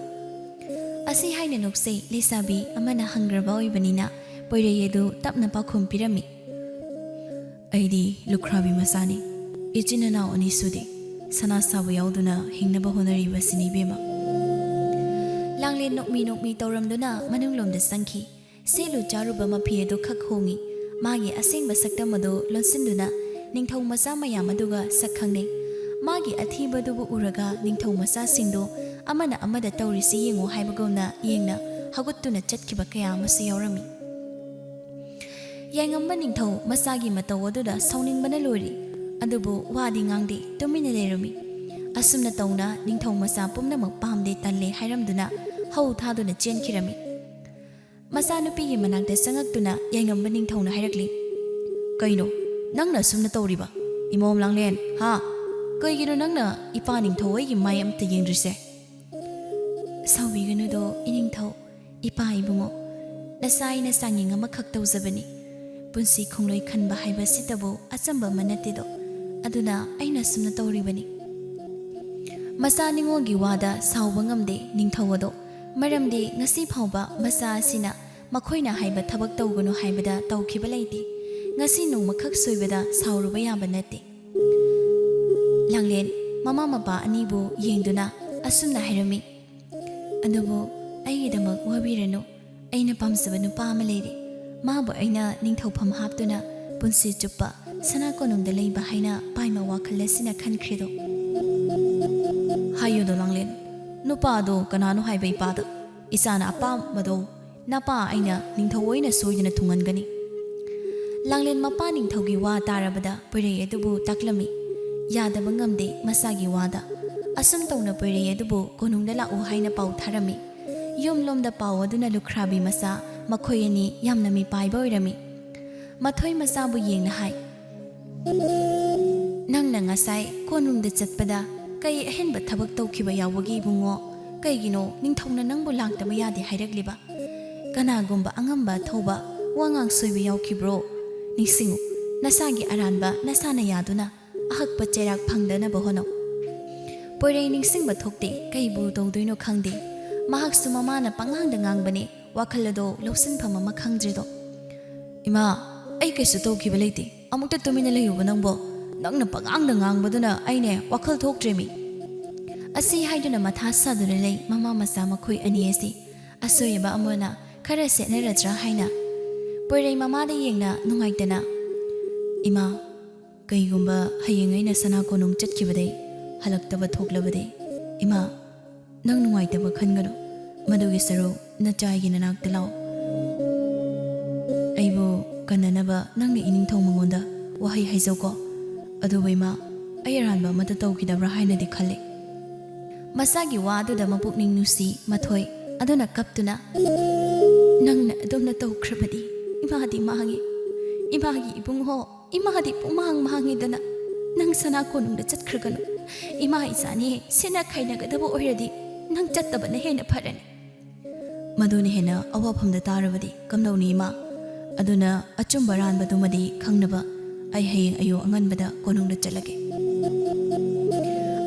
ꯑꯁꯤ ꯍꯥꯏꯅ ꯅꯣꯛꯆꯩ ꯂꯩꯁꯥꯕꯤ ꯑꯃꯅ ꯍꯪꯈ꯭ꯔꯕ ꯑꯣꯏꯕꯅꯤꯅ ꯄꯣꯏꯔꯩ ꯑꯗꯨ ꯇꯞꯅ ꯄꯥꯎꯈꯨꯝ ꯄꯤꯔꯝꯃꯤ꯫ "ꯑꯩꯗꯤ ꯂꯨꯈ꯭ꯔꯥꯕꯤ ꯃꯆꯥꯅꯤ꯫ ꯏꯆꯤꯟ ꯏꯅꯥꯎ ꯑꯅꯤ ꯁꯨꯗꯦ꯫ ꯁꯅꯥ ꯁꯥꯕ ꯌꯥꯎꯗꯨꯅ ꯍꯤꯡꯅꯕ ꯍꯣꯠꯅꯔꯤꯕꯁꯤꯅꯤ ꯏꯕꯦꯝꯃ꯫ ꯂꯥꯡꯂꯦꯟ ꯅꯣꯛꯃꯤ ꯅꯣꯛꯃꯤ ꯇꯧꯔꯝꯗꯨꯅ ꯃꯅꯨꯡꯂꯣꯝꯗ ꯆꯪꯈꯤ꯫ ꯁꯦꯠꯂꯨ ꯆꯥꯔꯨꯕ ꯃꯐꯤ ꯑꯗꯨ ꯈꯛ ꯍꯣꯡꯉꯤ꯫ ꯃꯥꯒꯤ ꯑꯁꯦꯡꯕ ꯁꯛꯇꯝ ꯑꯗꯨ ꯂꯣꯟꯁꯤꯟꯗꯨꯅ ꯅꯤꯡꯊꯧ ꯃꯆꯥ ꯃꯌꯥꯝ ꯑꯗꯨꯒ ꯁꯛ ꯈꯪꯅꯩ꯫ ꯃꯥꯒꯤ ꯑꯊꯤꯕꯗꯨꯕꯨ ꯎꯔꯒ ꯅꯤꯡꯊꯧ ꯃꯆꯥꯁꯤꯡꯗꯨ ꯑꯃꯅ ꯑꯃꯗ ꯇꯧꯔꯤꯁꯤ ꯌꯦꯡꯉꯨ ꯍꯥꯏꯕꯒꯨꯝꯅ ꯌꯦꯡꯅ ꯍꯧꯒꯠꯇꯨꯅ ꯆꯠꯈꯤꯕ ꯀꯌꯥ ꯑꯃꯁꯨ ꯌꯥꯎꯔꯝꯃꯤ꯫ ꯌꯥꯏꯉꯝꯕ ꯅꯤꯡꯊꯧ ꯃꯆꯥꯒꯤ ꯃꯇꯧ ꯑꯗꯨꯗ ꯁꯥꯎꯅꯤꯡꯕꯅ ꯂꯣꯏꯔꯤ꯫ ꯑꯗꯨꯕꯨ ꯋꯥꯗꯤ ꯉꯥꯡꯗꯦ, ꯇꯨꯃꯤꯟꯅ ꯂꯩꯔꯝꯃꯤ꯫ ꯑꯁꯨꯝꯅ ꯇꯧꯅ ꯅꯤꯡꯊꯧ ꯃꯆꯥ ꯄꯨꯝꯅꯃꯛ ꯄꯥꯝꯗꯦ ꯇꯜꯂꯦ ꯍꯥꯏꯔꯝꯗꯨꯅ ꯍꯧ ꯊꯥꯗꯨꯅ ꯆꯦꯟꯈꯤꯔꯝꯃꯤ꯫ ꯃꯆꯥꯅꯨꯄꯤꯒꯤ ꯃꯅꯥꯛꯇ ꯆꯪꯉꯛꯇꯨꯅ ꯌꯥꯏꯉꯝꯕ ꯅꯤꯡꯊꯧꯅ ꯍꯥꯏꯔꯛꯂꯤ, "ꯀꯩꯅꯣ ꯅꯪꯅ ꯑꯁꯨꯝꯅ ꯇꯧꯔꯤꯕ? ꯏꯃꯣꯝ ꯂꯥꯡꯂꯦꯟ, ꯍꯥ? ꯀꯩꯒꯤꯅꯣ ꯅꯪꯅ ꯏꯄꯥ ꯅꯤꯡꯊꯧ ꯑꯩꯒꯤ ꯃꯥꯏ ꯑꯝꯇ ꯌꯦꯡꯗ꯭ꯔꯤꯁꯦ?" "ꯁꯥꯎꯕꯤꯒꯅꯨꯗꯣ ꯏꯅꯤꯡꯊꯧ, ꯏꯄꯥ ꯏꯕꯨꯡꯉꯣ, ꯅꯆꯥ ꯑꯩꯅ ꯆꯥꯡꯌꯦꯡ ꯑꯃꯈꯛ ꯇꯧꯖꯕꯅꯤ꯫ ꯄꯨꯟꯁꯤ ꯈꯣꯡꯂꯣꯏ ꯈꯟꯕ ꯍꯥꯏꯕꯁꯤꯇꯕꯨ ꯑꯆꯝꯕ ꯑꯃ ꯅꯠꯇꯦꯗꯣ꯫ ꯑꯗꯨꯅ ꯑꯩꯅ ꯑꯁꯨꯝꯅ ꯇꯧꯔꯤꯕꯅꯤ꯫" ꯃꯆꯥ ꯅꯤꯉꯣꯜꯒꯤ ꯋꯥꯗ ꯁꯥꯎꯕ ꯉꯝꯗꯦ ꯅꯤꯡꯊꯧ ꯑꯗꯣ, ꯃꯔꯝꯗꯤ ꯉꯁꯤ ꯐꯥꯎꯕ ꯃꯆꯥ ꯑꯁꯤꯅ ꯃꯈꯣꯏꯅ ꯍꯥꯏꯕ ꯊꯕꯛ ꯇꯧꯒꯅꯨ ꯍꯥꯏꯕꯗ ꯇꯧꯈꯤꯕ ꯂꯩꯇꯦ꯫ ꯉꯁꯤ ꯅꯣꯡꯃꯈꯛ ꯁꯣꯏꯕꯗ ꯁꯥꯎꯔꯨꯕ ꯌꯥꯕ ꯅꯠꯇꯦ꯫ ꯂꯥꯡꯂꯦꯟ ꯃꯃꯥ ꯃꯄꯥ ꯑꯅꯤꯕꯨ ꯌꯦꯡꯗꯨꯅ ꯑꯁꯨꯝꯅ ꯍꯥꯏꯔꯝꯃꯤ, "ꯑꯗꯨꯕꯨ ꯑꯩꯒꯤꯗꯃꯛ ꯋꯥꯕꯤꯔꯅꯨ꯫ ꯑꯩꯅ ꯄꯥꯝꯖꯕ ꯅꯨꯄꯥ ꯑꯃ ꯂꯩꯔꯦ꯫ ꯃꯥꯕꯨ ꯑꯩꯅ ꯅꯤꯡꯊꯧꯐꯝ ꯍꯥꯞꯇꯨꯅ ꯄꯨꯟꯁꯤ ꯆꯨꯞꯄ ꯁꯅꯥ ꯀꯣꯅꯨꯡꯗ ꯂꯩꯕ ꯍꯥꯏꯅ ꯄꯥꯏꯃ ꯋꯥꯈꯜ ꯑꯁꯤꯅ ꯈꯟꯈ꯭ꯔꯦꯗꯣ꯫" "ꯍꯥꯏꯌꯨꯗꯣ ꯂꯥꯡꯂꯦꯟ, ꯅꯨꯄꯥꯗꯣ ꯀꯅꯥꯅꯣ ꯍꯥꯏꯕ ꯏꯄꯥꯗ? ꯏꯆꯥꯅ ꯑꯄꯥꯝꯕꯗꯣ ꯅꯄꯥ ꯑꯩꯅ ꯅꯤꯡꯊꯧ ꯑꯣꯏꯅ ꯁꯣꯏꯗꯅ ꯊꯨꯡꯍꯟꯒꯅꯤ꯫" ꯂꯥꯡꯂꯦꯟ ꯃꯄꯥ ꯅꯤꯡꯊꯧꯒꯤ ꯋꯥ ꯇꯥꯔꯕꯗ ꯄꯣꯏꯔꯩ ꯑꯗꯨꯕꯨ ꯇꯥꯛꯂꯝꯃꯤ꯫ ꯌꯥꯗꯕ ꯉꯝꯗꯦ ꯃꯆꯥꯒꯤ ꯋꯥꯗ꯫ ꯑꯁꯨꯝ ꯇꯧꯅ ꯄꯣꯏꯔꯩ ꯑꯗꯨꯕꯨ ꯀꯣꯅꯨꯡꯗ ꯂꯥꯛꯎ ꯍꯥꯏꯅ ꯄꯥꯎ ꯊꯥꯔꯝꯃꯤ꯫ ꯌꯨꯝꯂꯣꯝꯗ ꯄꯥꯎ ꯑꯗꯨꯅ ꯂꯨꯈ꯭ꯔꯥꯕꯤ ꯃꯆꯥ ꯃꯈꯣꯏ ꯑꯅꯤ ꯌꯥꯝꯅ ꯃꯤꯄꯥꯏꯕ ꯑꯣꯏꯔꯝꯃꯤ꯫ ꯃꯊꯣꯏ ꯃꯆꯥꯕꯨ ꯌꯦꯡꯅ ꯍꯥꯏ, "ꯅꯪꯅ ꯉꯁꯥꯏ ꯀꯣꯅꯨꯡꯗ ꯆꯠꯄꯗ ꯀꯩ ꯑꯍꯦꯟꯕ ꯊꯕꯛ ꯇꯧꯈꯤꯕ ꯌꯥꯎꯕꯒꯦ ꯏꯕꯨꯡꯉꯣ? ꯀꯩꯒꯤꯅꯣ ꯅꯤꯡꯊꯧꯅ ꯅꯪꯕꯨ ꯂꯥꯛꯇꯕ ꯌꯥꯗꯦ ꯍꯥꯏꯔꯛꯂꯤꯕ? ꯀꯅꯥꯒꯨꯝꯕ ꯑꯉꯝꯕ ꯑꯊꯧꯕ ꯋꯥꯉꯥꯡ ꯁꯣꯏꯕ ꯌꯥꯎꯈꯤꯕ꯭ꯔꯣ? ꯅꯤꯡꯁꯤꯡꯉꯨ, ꯅꯁꯥꯒꯤ ꯑꯔꯥꯟꯕ ꯅꯁꯥꯅ ꯌꯥꯗꯨꯅ ꯑꯍꯛꯄ ꯆꯩꯔꯥꯛ ꯐꯪꯗꯅꯕ ꯍꯣꯠꯅꯧ꯫" ꯄꯣꯏꯔꯩ ꯅꯤꯡꯁꯤꯡꯕ ꯊꯣꯛꯇꯦ, ꯀꯩꯕꯨ ꯇꯧꯗꯣꯏꯅꯣ ꯈꯪꯗꯦ꯫ ꯃꯍꯥꯛꯁꯨ ꯃꯃꯥꯅ ꯄꯉꯥꯡꯗ ꯉꯥꯡꯕꯅꯦ, ꯋꯥꯈꯜ ꯑꯗꯣ ꯂꯧꯁꯤꯟꯐꯝ ꯑꯃ ꯈꯪꯗ꯭ꯔꯤꯗꯣ꯫ "ꯏꯃꯥ, ꯑꯩ ꯀꯩꯁꯨ ꯇꯧꯈꯤꯕ ꯂꯩꯇꯦ꯫ ꯑꯃꯨꯛꯇ ꯇꯨꯃꯤꯟꯅ ꯂꯩꯌꯨꯕ ꯅꯪꯕꯣ꯫ ꯅꯪꯅ ꯄꯉꯥꯡꯗ ꯉꯥꯡꯕꯗꯨꯅ ꯑꯩꯅꯦ ꯋꯥꯈꯜ ꯊꯣꯛꯇ꯭ꯔꯦꯃꯤ꯫ ꯑꯁꯤ ꯍꯥꯏꯗꯨꯅ ꯃꯊꯥ ꯁꯥꯗꯨꯅ ꯂꯩ ꯃꯃꯥ ꯃꯆꯥ ꯃꯈꯣꯏ ꯑꯅꯤ ꯑꯁꯤ꯫ ꯑꯁꯣꯏꯕ ꯑꯃꯅ ꯈꯔ ꯁꯦꯠꯅꯔꯗ꯭ꯔꯥ ꯍꯥꯏꯅ꯫ ꯄꯣꯏꯔꯩ ꯃꯃꯥꯗ ꯌꯦꯡꯅ ꯅꯨꯡꯉꯥꯏꯇꯅ, "ꯏꯃꯥ, ꯀꯩꯒꯨꯝꯕ ꯍꯌꯦꯡ ꯑꯩꯅ ꯁꯅꯥ ꯀꯣꯅꯨꯡ ꯆꯠꯈꯤꯕꯗꯩ ꯍꯜꯂꯛꯇꯕ ꯊꯣꯛꯂꯕꯗꯤ, ꯏꯃꯥ, ꯅꯪ ꯅꯨꯡꯉꯥꯏꯇꯕ ꯈꯟꯒꯅꯨ꯫ ꯃꯗꯨꯒꯤ ꯁꯔꯨꯛ ꯅꯆꯥꯏꯒꯤ ꯅꯅꯥꯛꯇ ꯂꯥꯛꯑꯣ꯫ ꯑꯩꯕꯨ ꯀꯟꯅꯅꯕ ꯅꯪꯅ ꯏꯅꯤꯡꯊꯧ ꯃꯉꯣꯟꯗ ꯋꯥꯍꯩ ꯍꯥꯏꯖꯧꯀꯣ꯫ ꯑꯗꯨꯕꯨ ꯏꯃꯥ, ꯑꯩ ꯑꯔꯥꯟꯕ ꯑꯃꯠꯇ ꯇꯧꯈꯤꯗꯕ꯭ꯔꯥ ꯍꯥꯏꯅꯗꯤ ꯈꯜꯂꯤ꯫" ꯃꯆꯥꯒꯤ ꯋꯥ ꯑꯗꯨꯗ ꯃꯄꯨꯛꯅꯤꯡ ꯅꯨꯡꯁꯤ ꯃꯊꯣꯏ ꯑꯗꯨꯅ ꯀꯞꯇꯨꯅ, "ꯅꯪꯅ ꯑꯗꯨꯝꯅ ꯇꯧꯈ꯭ꯔꯕꯗꯤ ꯏꯃꯥꯗꯤ ꯃꯥꯡꯉꯤ꯫ ꯏꯃꯥꯒꯤ ꯏꯕꯨꯡꯉꯣ, ꯏꯃꯥꯗꯤ ꯄꯨꯡꯃꯥꯡ ꯃꯥꯡꯉꯤꯗꯅ꯫ ꯅꯪ ꯁꯅꯥ ꯀꯣꯅꯨꯡꯗ ꯆꯠꯈ꯭ꯔꯒꯅꯨ꯫ ꯏꯃꯥ ꯏꯆꯥꯅꯤ ꯁꯤꯅ ꯈꯥꯏꯅꯒꯗꯕ ꯑꯣꯏꯔꯗꯤ ꯅꯪ ꯆꯠꯇꯕꯅ ꯍꯦꯟꯅ ꯐꯔꯅꯤ꯫ ꯃꯗꯨꯅ ꯍꯦꯟꯅ ꯑꯋꯥꯐꯝꯗ ꯇꯥꯔꯕꯗꯤ ꯀꯝꯗꯧꯅꯤ ꯏꯃꯥ? ꯑꯗꯨꯅ ꯑꯆꯨꯝꯕ ꯑꯔꯥꯟꯕꯗꯨꯃꯗꯤ ꯈꯪꯅꯕ ꯑꯩ ꯍꯌꯦꯡ ꯑꯌꯨꯛ ꯑꯉꯟꯕꯗ ꯀꯣꯅꯨꯡꯗ ꯆꯠꯂꯒꯦ꯫"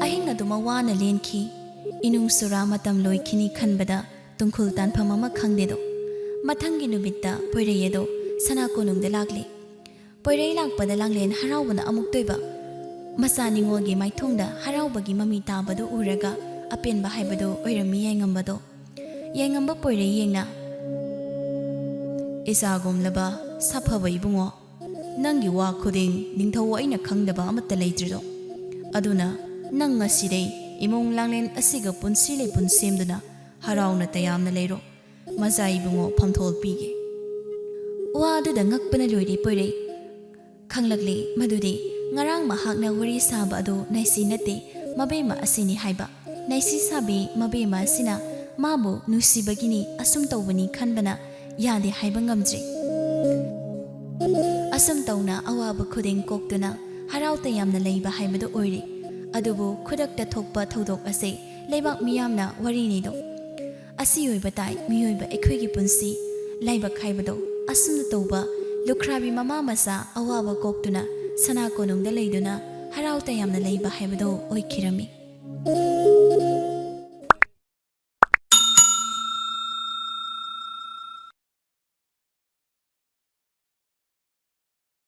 ꯑꯍꯤꯡ ꯑꯗꯨꯃ ꯋꯥꯅ ꯂꯦꯟꯈꯤ꯫ ꯏꯅꯨꯡ ꯁꯨꯔꯥ ꯃꯇꯝ ꯂꯣꯏꯈꯤꯅꯤ ꯈꯟꯕꯗ ꯇꯨꯡꯈꯨꯜ ꯇꯥꯟꯐꯝ ꯑꯃ ꯈꯪꯗꯦꯗꯣ꯫ ꯃꯊꯪꯒꯤ ꯅꯨꯃꯤꯠꯇ ꯄꯣꯏꯔꯩ ꯑꯗꯣ ꯁꯅꯥ ꯀꯣꯅꯨꯡꯗ ꯂꯥꯛꯂꯦ꯫ ꯄꯣꯏꯔꯩ ꯂꯥꯛꯄꯗ ꯂꯥꯡꯂꯦꯟ ꯍꯔꯥꯎꯕꯅ ꯑꯃꯨꯛꯇꯣꯏꯕ꯫ ꯃꯆꯥ ꯅꯤꯉꯣꯜꯒꯤ ꯃꯥꯏꯊꯣꯡꯗ ꯍꯔꯥꯎꯕꯒꯤ ꯃꯃꯤ ꯇꯥꯕꯗꯨ ꯎꯔꯒ ꯑꯄꯦꯟꯕ ꯍꯥꯏꯕꯗꯨ ꯑꯣꯏꯔꯝꯃꯤ ꯌꯥꯏꯉꯝꯕꯗꯣ꯫ ꯌꯥꯏꯉꯝꯕ ꯄꯣꯏꯔꯩ ꯌꯦꯡꯅ, "ꯏꯆꯥꯒꯨꯝꯂꯕ ꯁꯥꯐꯕ ꯏꯕꯨꯡꯉꯣ, ꯅꯪꯒꯤ ꯋꯥ ꯈꯨꯗꯤꯡ ꯅꯤꯡꯊꯧ ꯑꯩꯅ ꯈꯪꯗꯕ ꯑꯃꯠꯇ ꯂꯩꯇ꯭ꯔꯤꯗꯣ꯫ ꯑꯗꯨꯅ ꯅꯪ ꯉꯁꯤꯗꯩ ꯏꯃꯨꯡ ꯂꯥꯡꯂꯦꯟ ꯑꯁꯤꯒ ꯄꯨꯟꯁꯤ ꯂꯩꯄꯨꯟ ꯁꯦꯝꯗꯨꯅ ꯍꯔꯥꯎꯅ ꯇꯌꯥꯝꯅ ꯂꯩꯔꯣ꯫ ꯃꯆꯥ ꯏꯕꯨꯡꯉꯣ ꯐꯝꯊꯣꯜ ꯄꯤꯒꯦ꯫" ꯋꯥ ꯑꯗꯨꯗ ꯉꯛꯄꯅ ꯂꯣꯏꯔꯦ ꯄꯣꯏꯔꯩ꯫ ꯈꯪꯂꯛꯂꯦ ꯃꯗꯨꯗꯤ ꯉꯔꯥꯡ ꯃꯍꯥꯛꯅ ꯋꯥꯔꯤ ꯁꯥꯕ ꯑꯗꯨ ꯅꯥꯏꯁꯤ ꯅꯠꯇꯦ, ꯃꯕꯦꯝꯃ ꯑꯁꯤꯅꯤ ꯍꯥꯏꯕ꯫ ꯅꯥꯏꯁꯤ ꯁꯥꯕꯤ ꯃꯕꯦꯝꯃ ꯑꯁꯤꯅ ꯃꯥꯕꯨ ꯅꯨꯡꯁꯤꯕꯒꯤꯅꯤ ꯑꯁꯨꯝ ꯇꯧꯕꯅꯤ ꯈꯟꯕꯅ ꯌꯥꯗꯦ ꯍꯥꯏꯕ ꯉꯝꯗ꯭ꯔꯦ꯫ ꯑꯁꯨꯝ ꯇꯧꯅ ꯑꯋꯥꯕ ꯈꯨꯗꯤꯡ ꯀꯣꯛꯇꯨꯅ ꯍꯔꯥꯎ ꯇꯌꯥꯝꯅ ꯂꯩꯕ ꯍꯥꯏꯕꯗꯨ ꯑꯣꯏꯔꯦ꯫ ꯑꯗꯨꯕꯨ ꯈꯨꯗꯛꯇ ꯊꯣꯛꯄ ꯊꯧꯗꯣꯛ ꯑꯁꯦ ꯂꯩꯕꯥꯛ ꯃꯤꯌꯥꯝꯅ ꯋꯥꯔꯤꯅꯤꯗꯣ꯫ ꯑꯁꯤ ꯑꯣꯏꯕ ꯇꯥꯏ ꯃꯤꯑꯣꯏꯕ ꯑꯩꯈꯣꯏꯒꯤ ꯄꯨꯟꯁꯤ꯫ ꯂꯥꯏꯕꯛ ꯍꯥꯏꯕꯗꯣ ꯑꯁꯨꯝꯅ ꯇꯧꯕ ꯂꯨꯈ꯭ꯔꯥꯕꯤ ꯃꯃꯥ ꯃꯆꯥ ꯑꯋꯥꯕ ꯀꯣꯛꯇꯨꯅ ꯁꯅꯥ ꯀꯣꯅꯨꯡꯗ ꯂꯩꯗꯨꯅ ꯍꯔꯥꯎ ꯇꯌꯥꯝꯅ ꯂꯩꯕ ꯍꯥꯏꯕꯗꯣ ꯑꯣꯏꯈꯤꯔꯝꯃꯤ꯫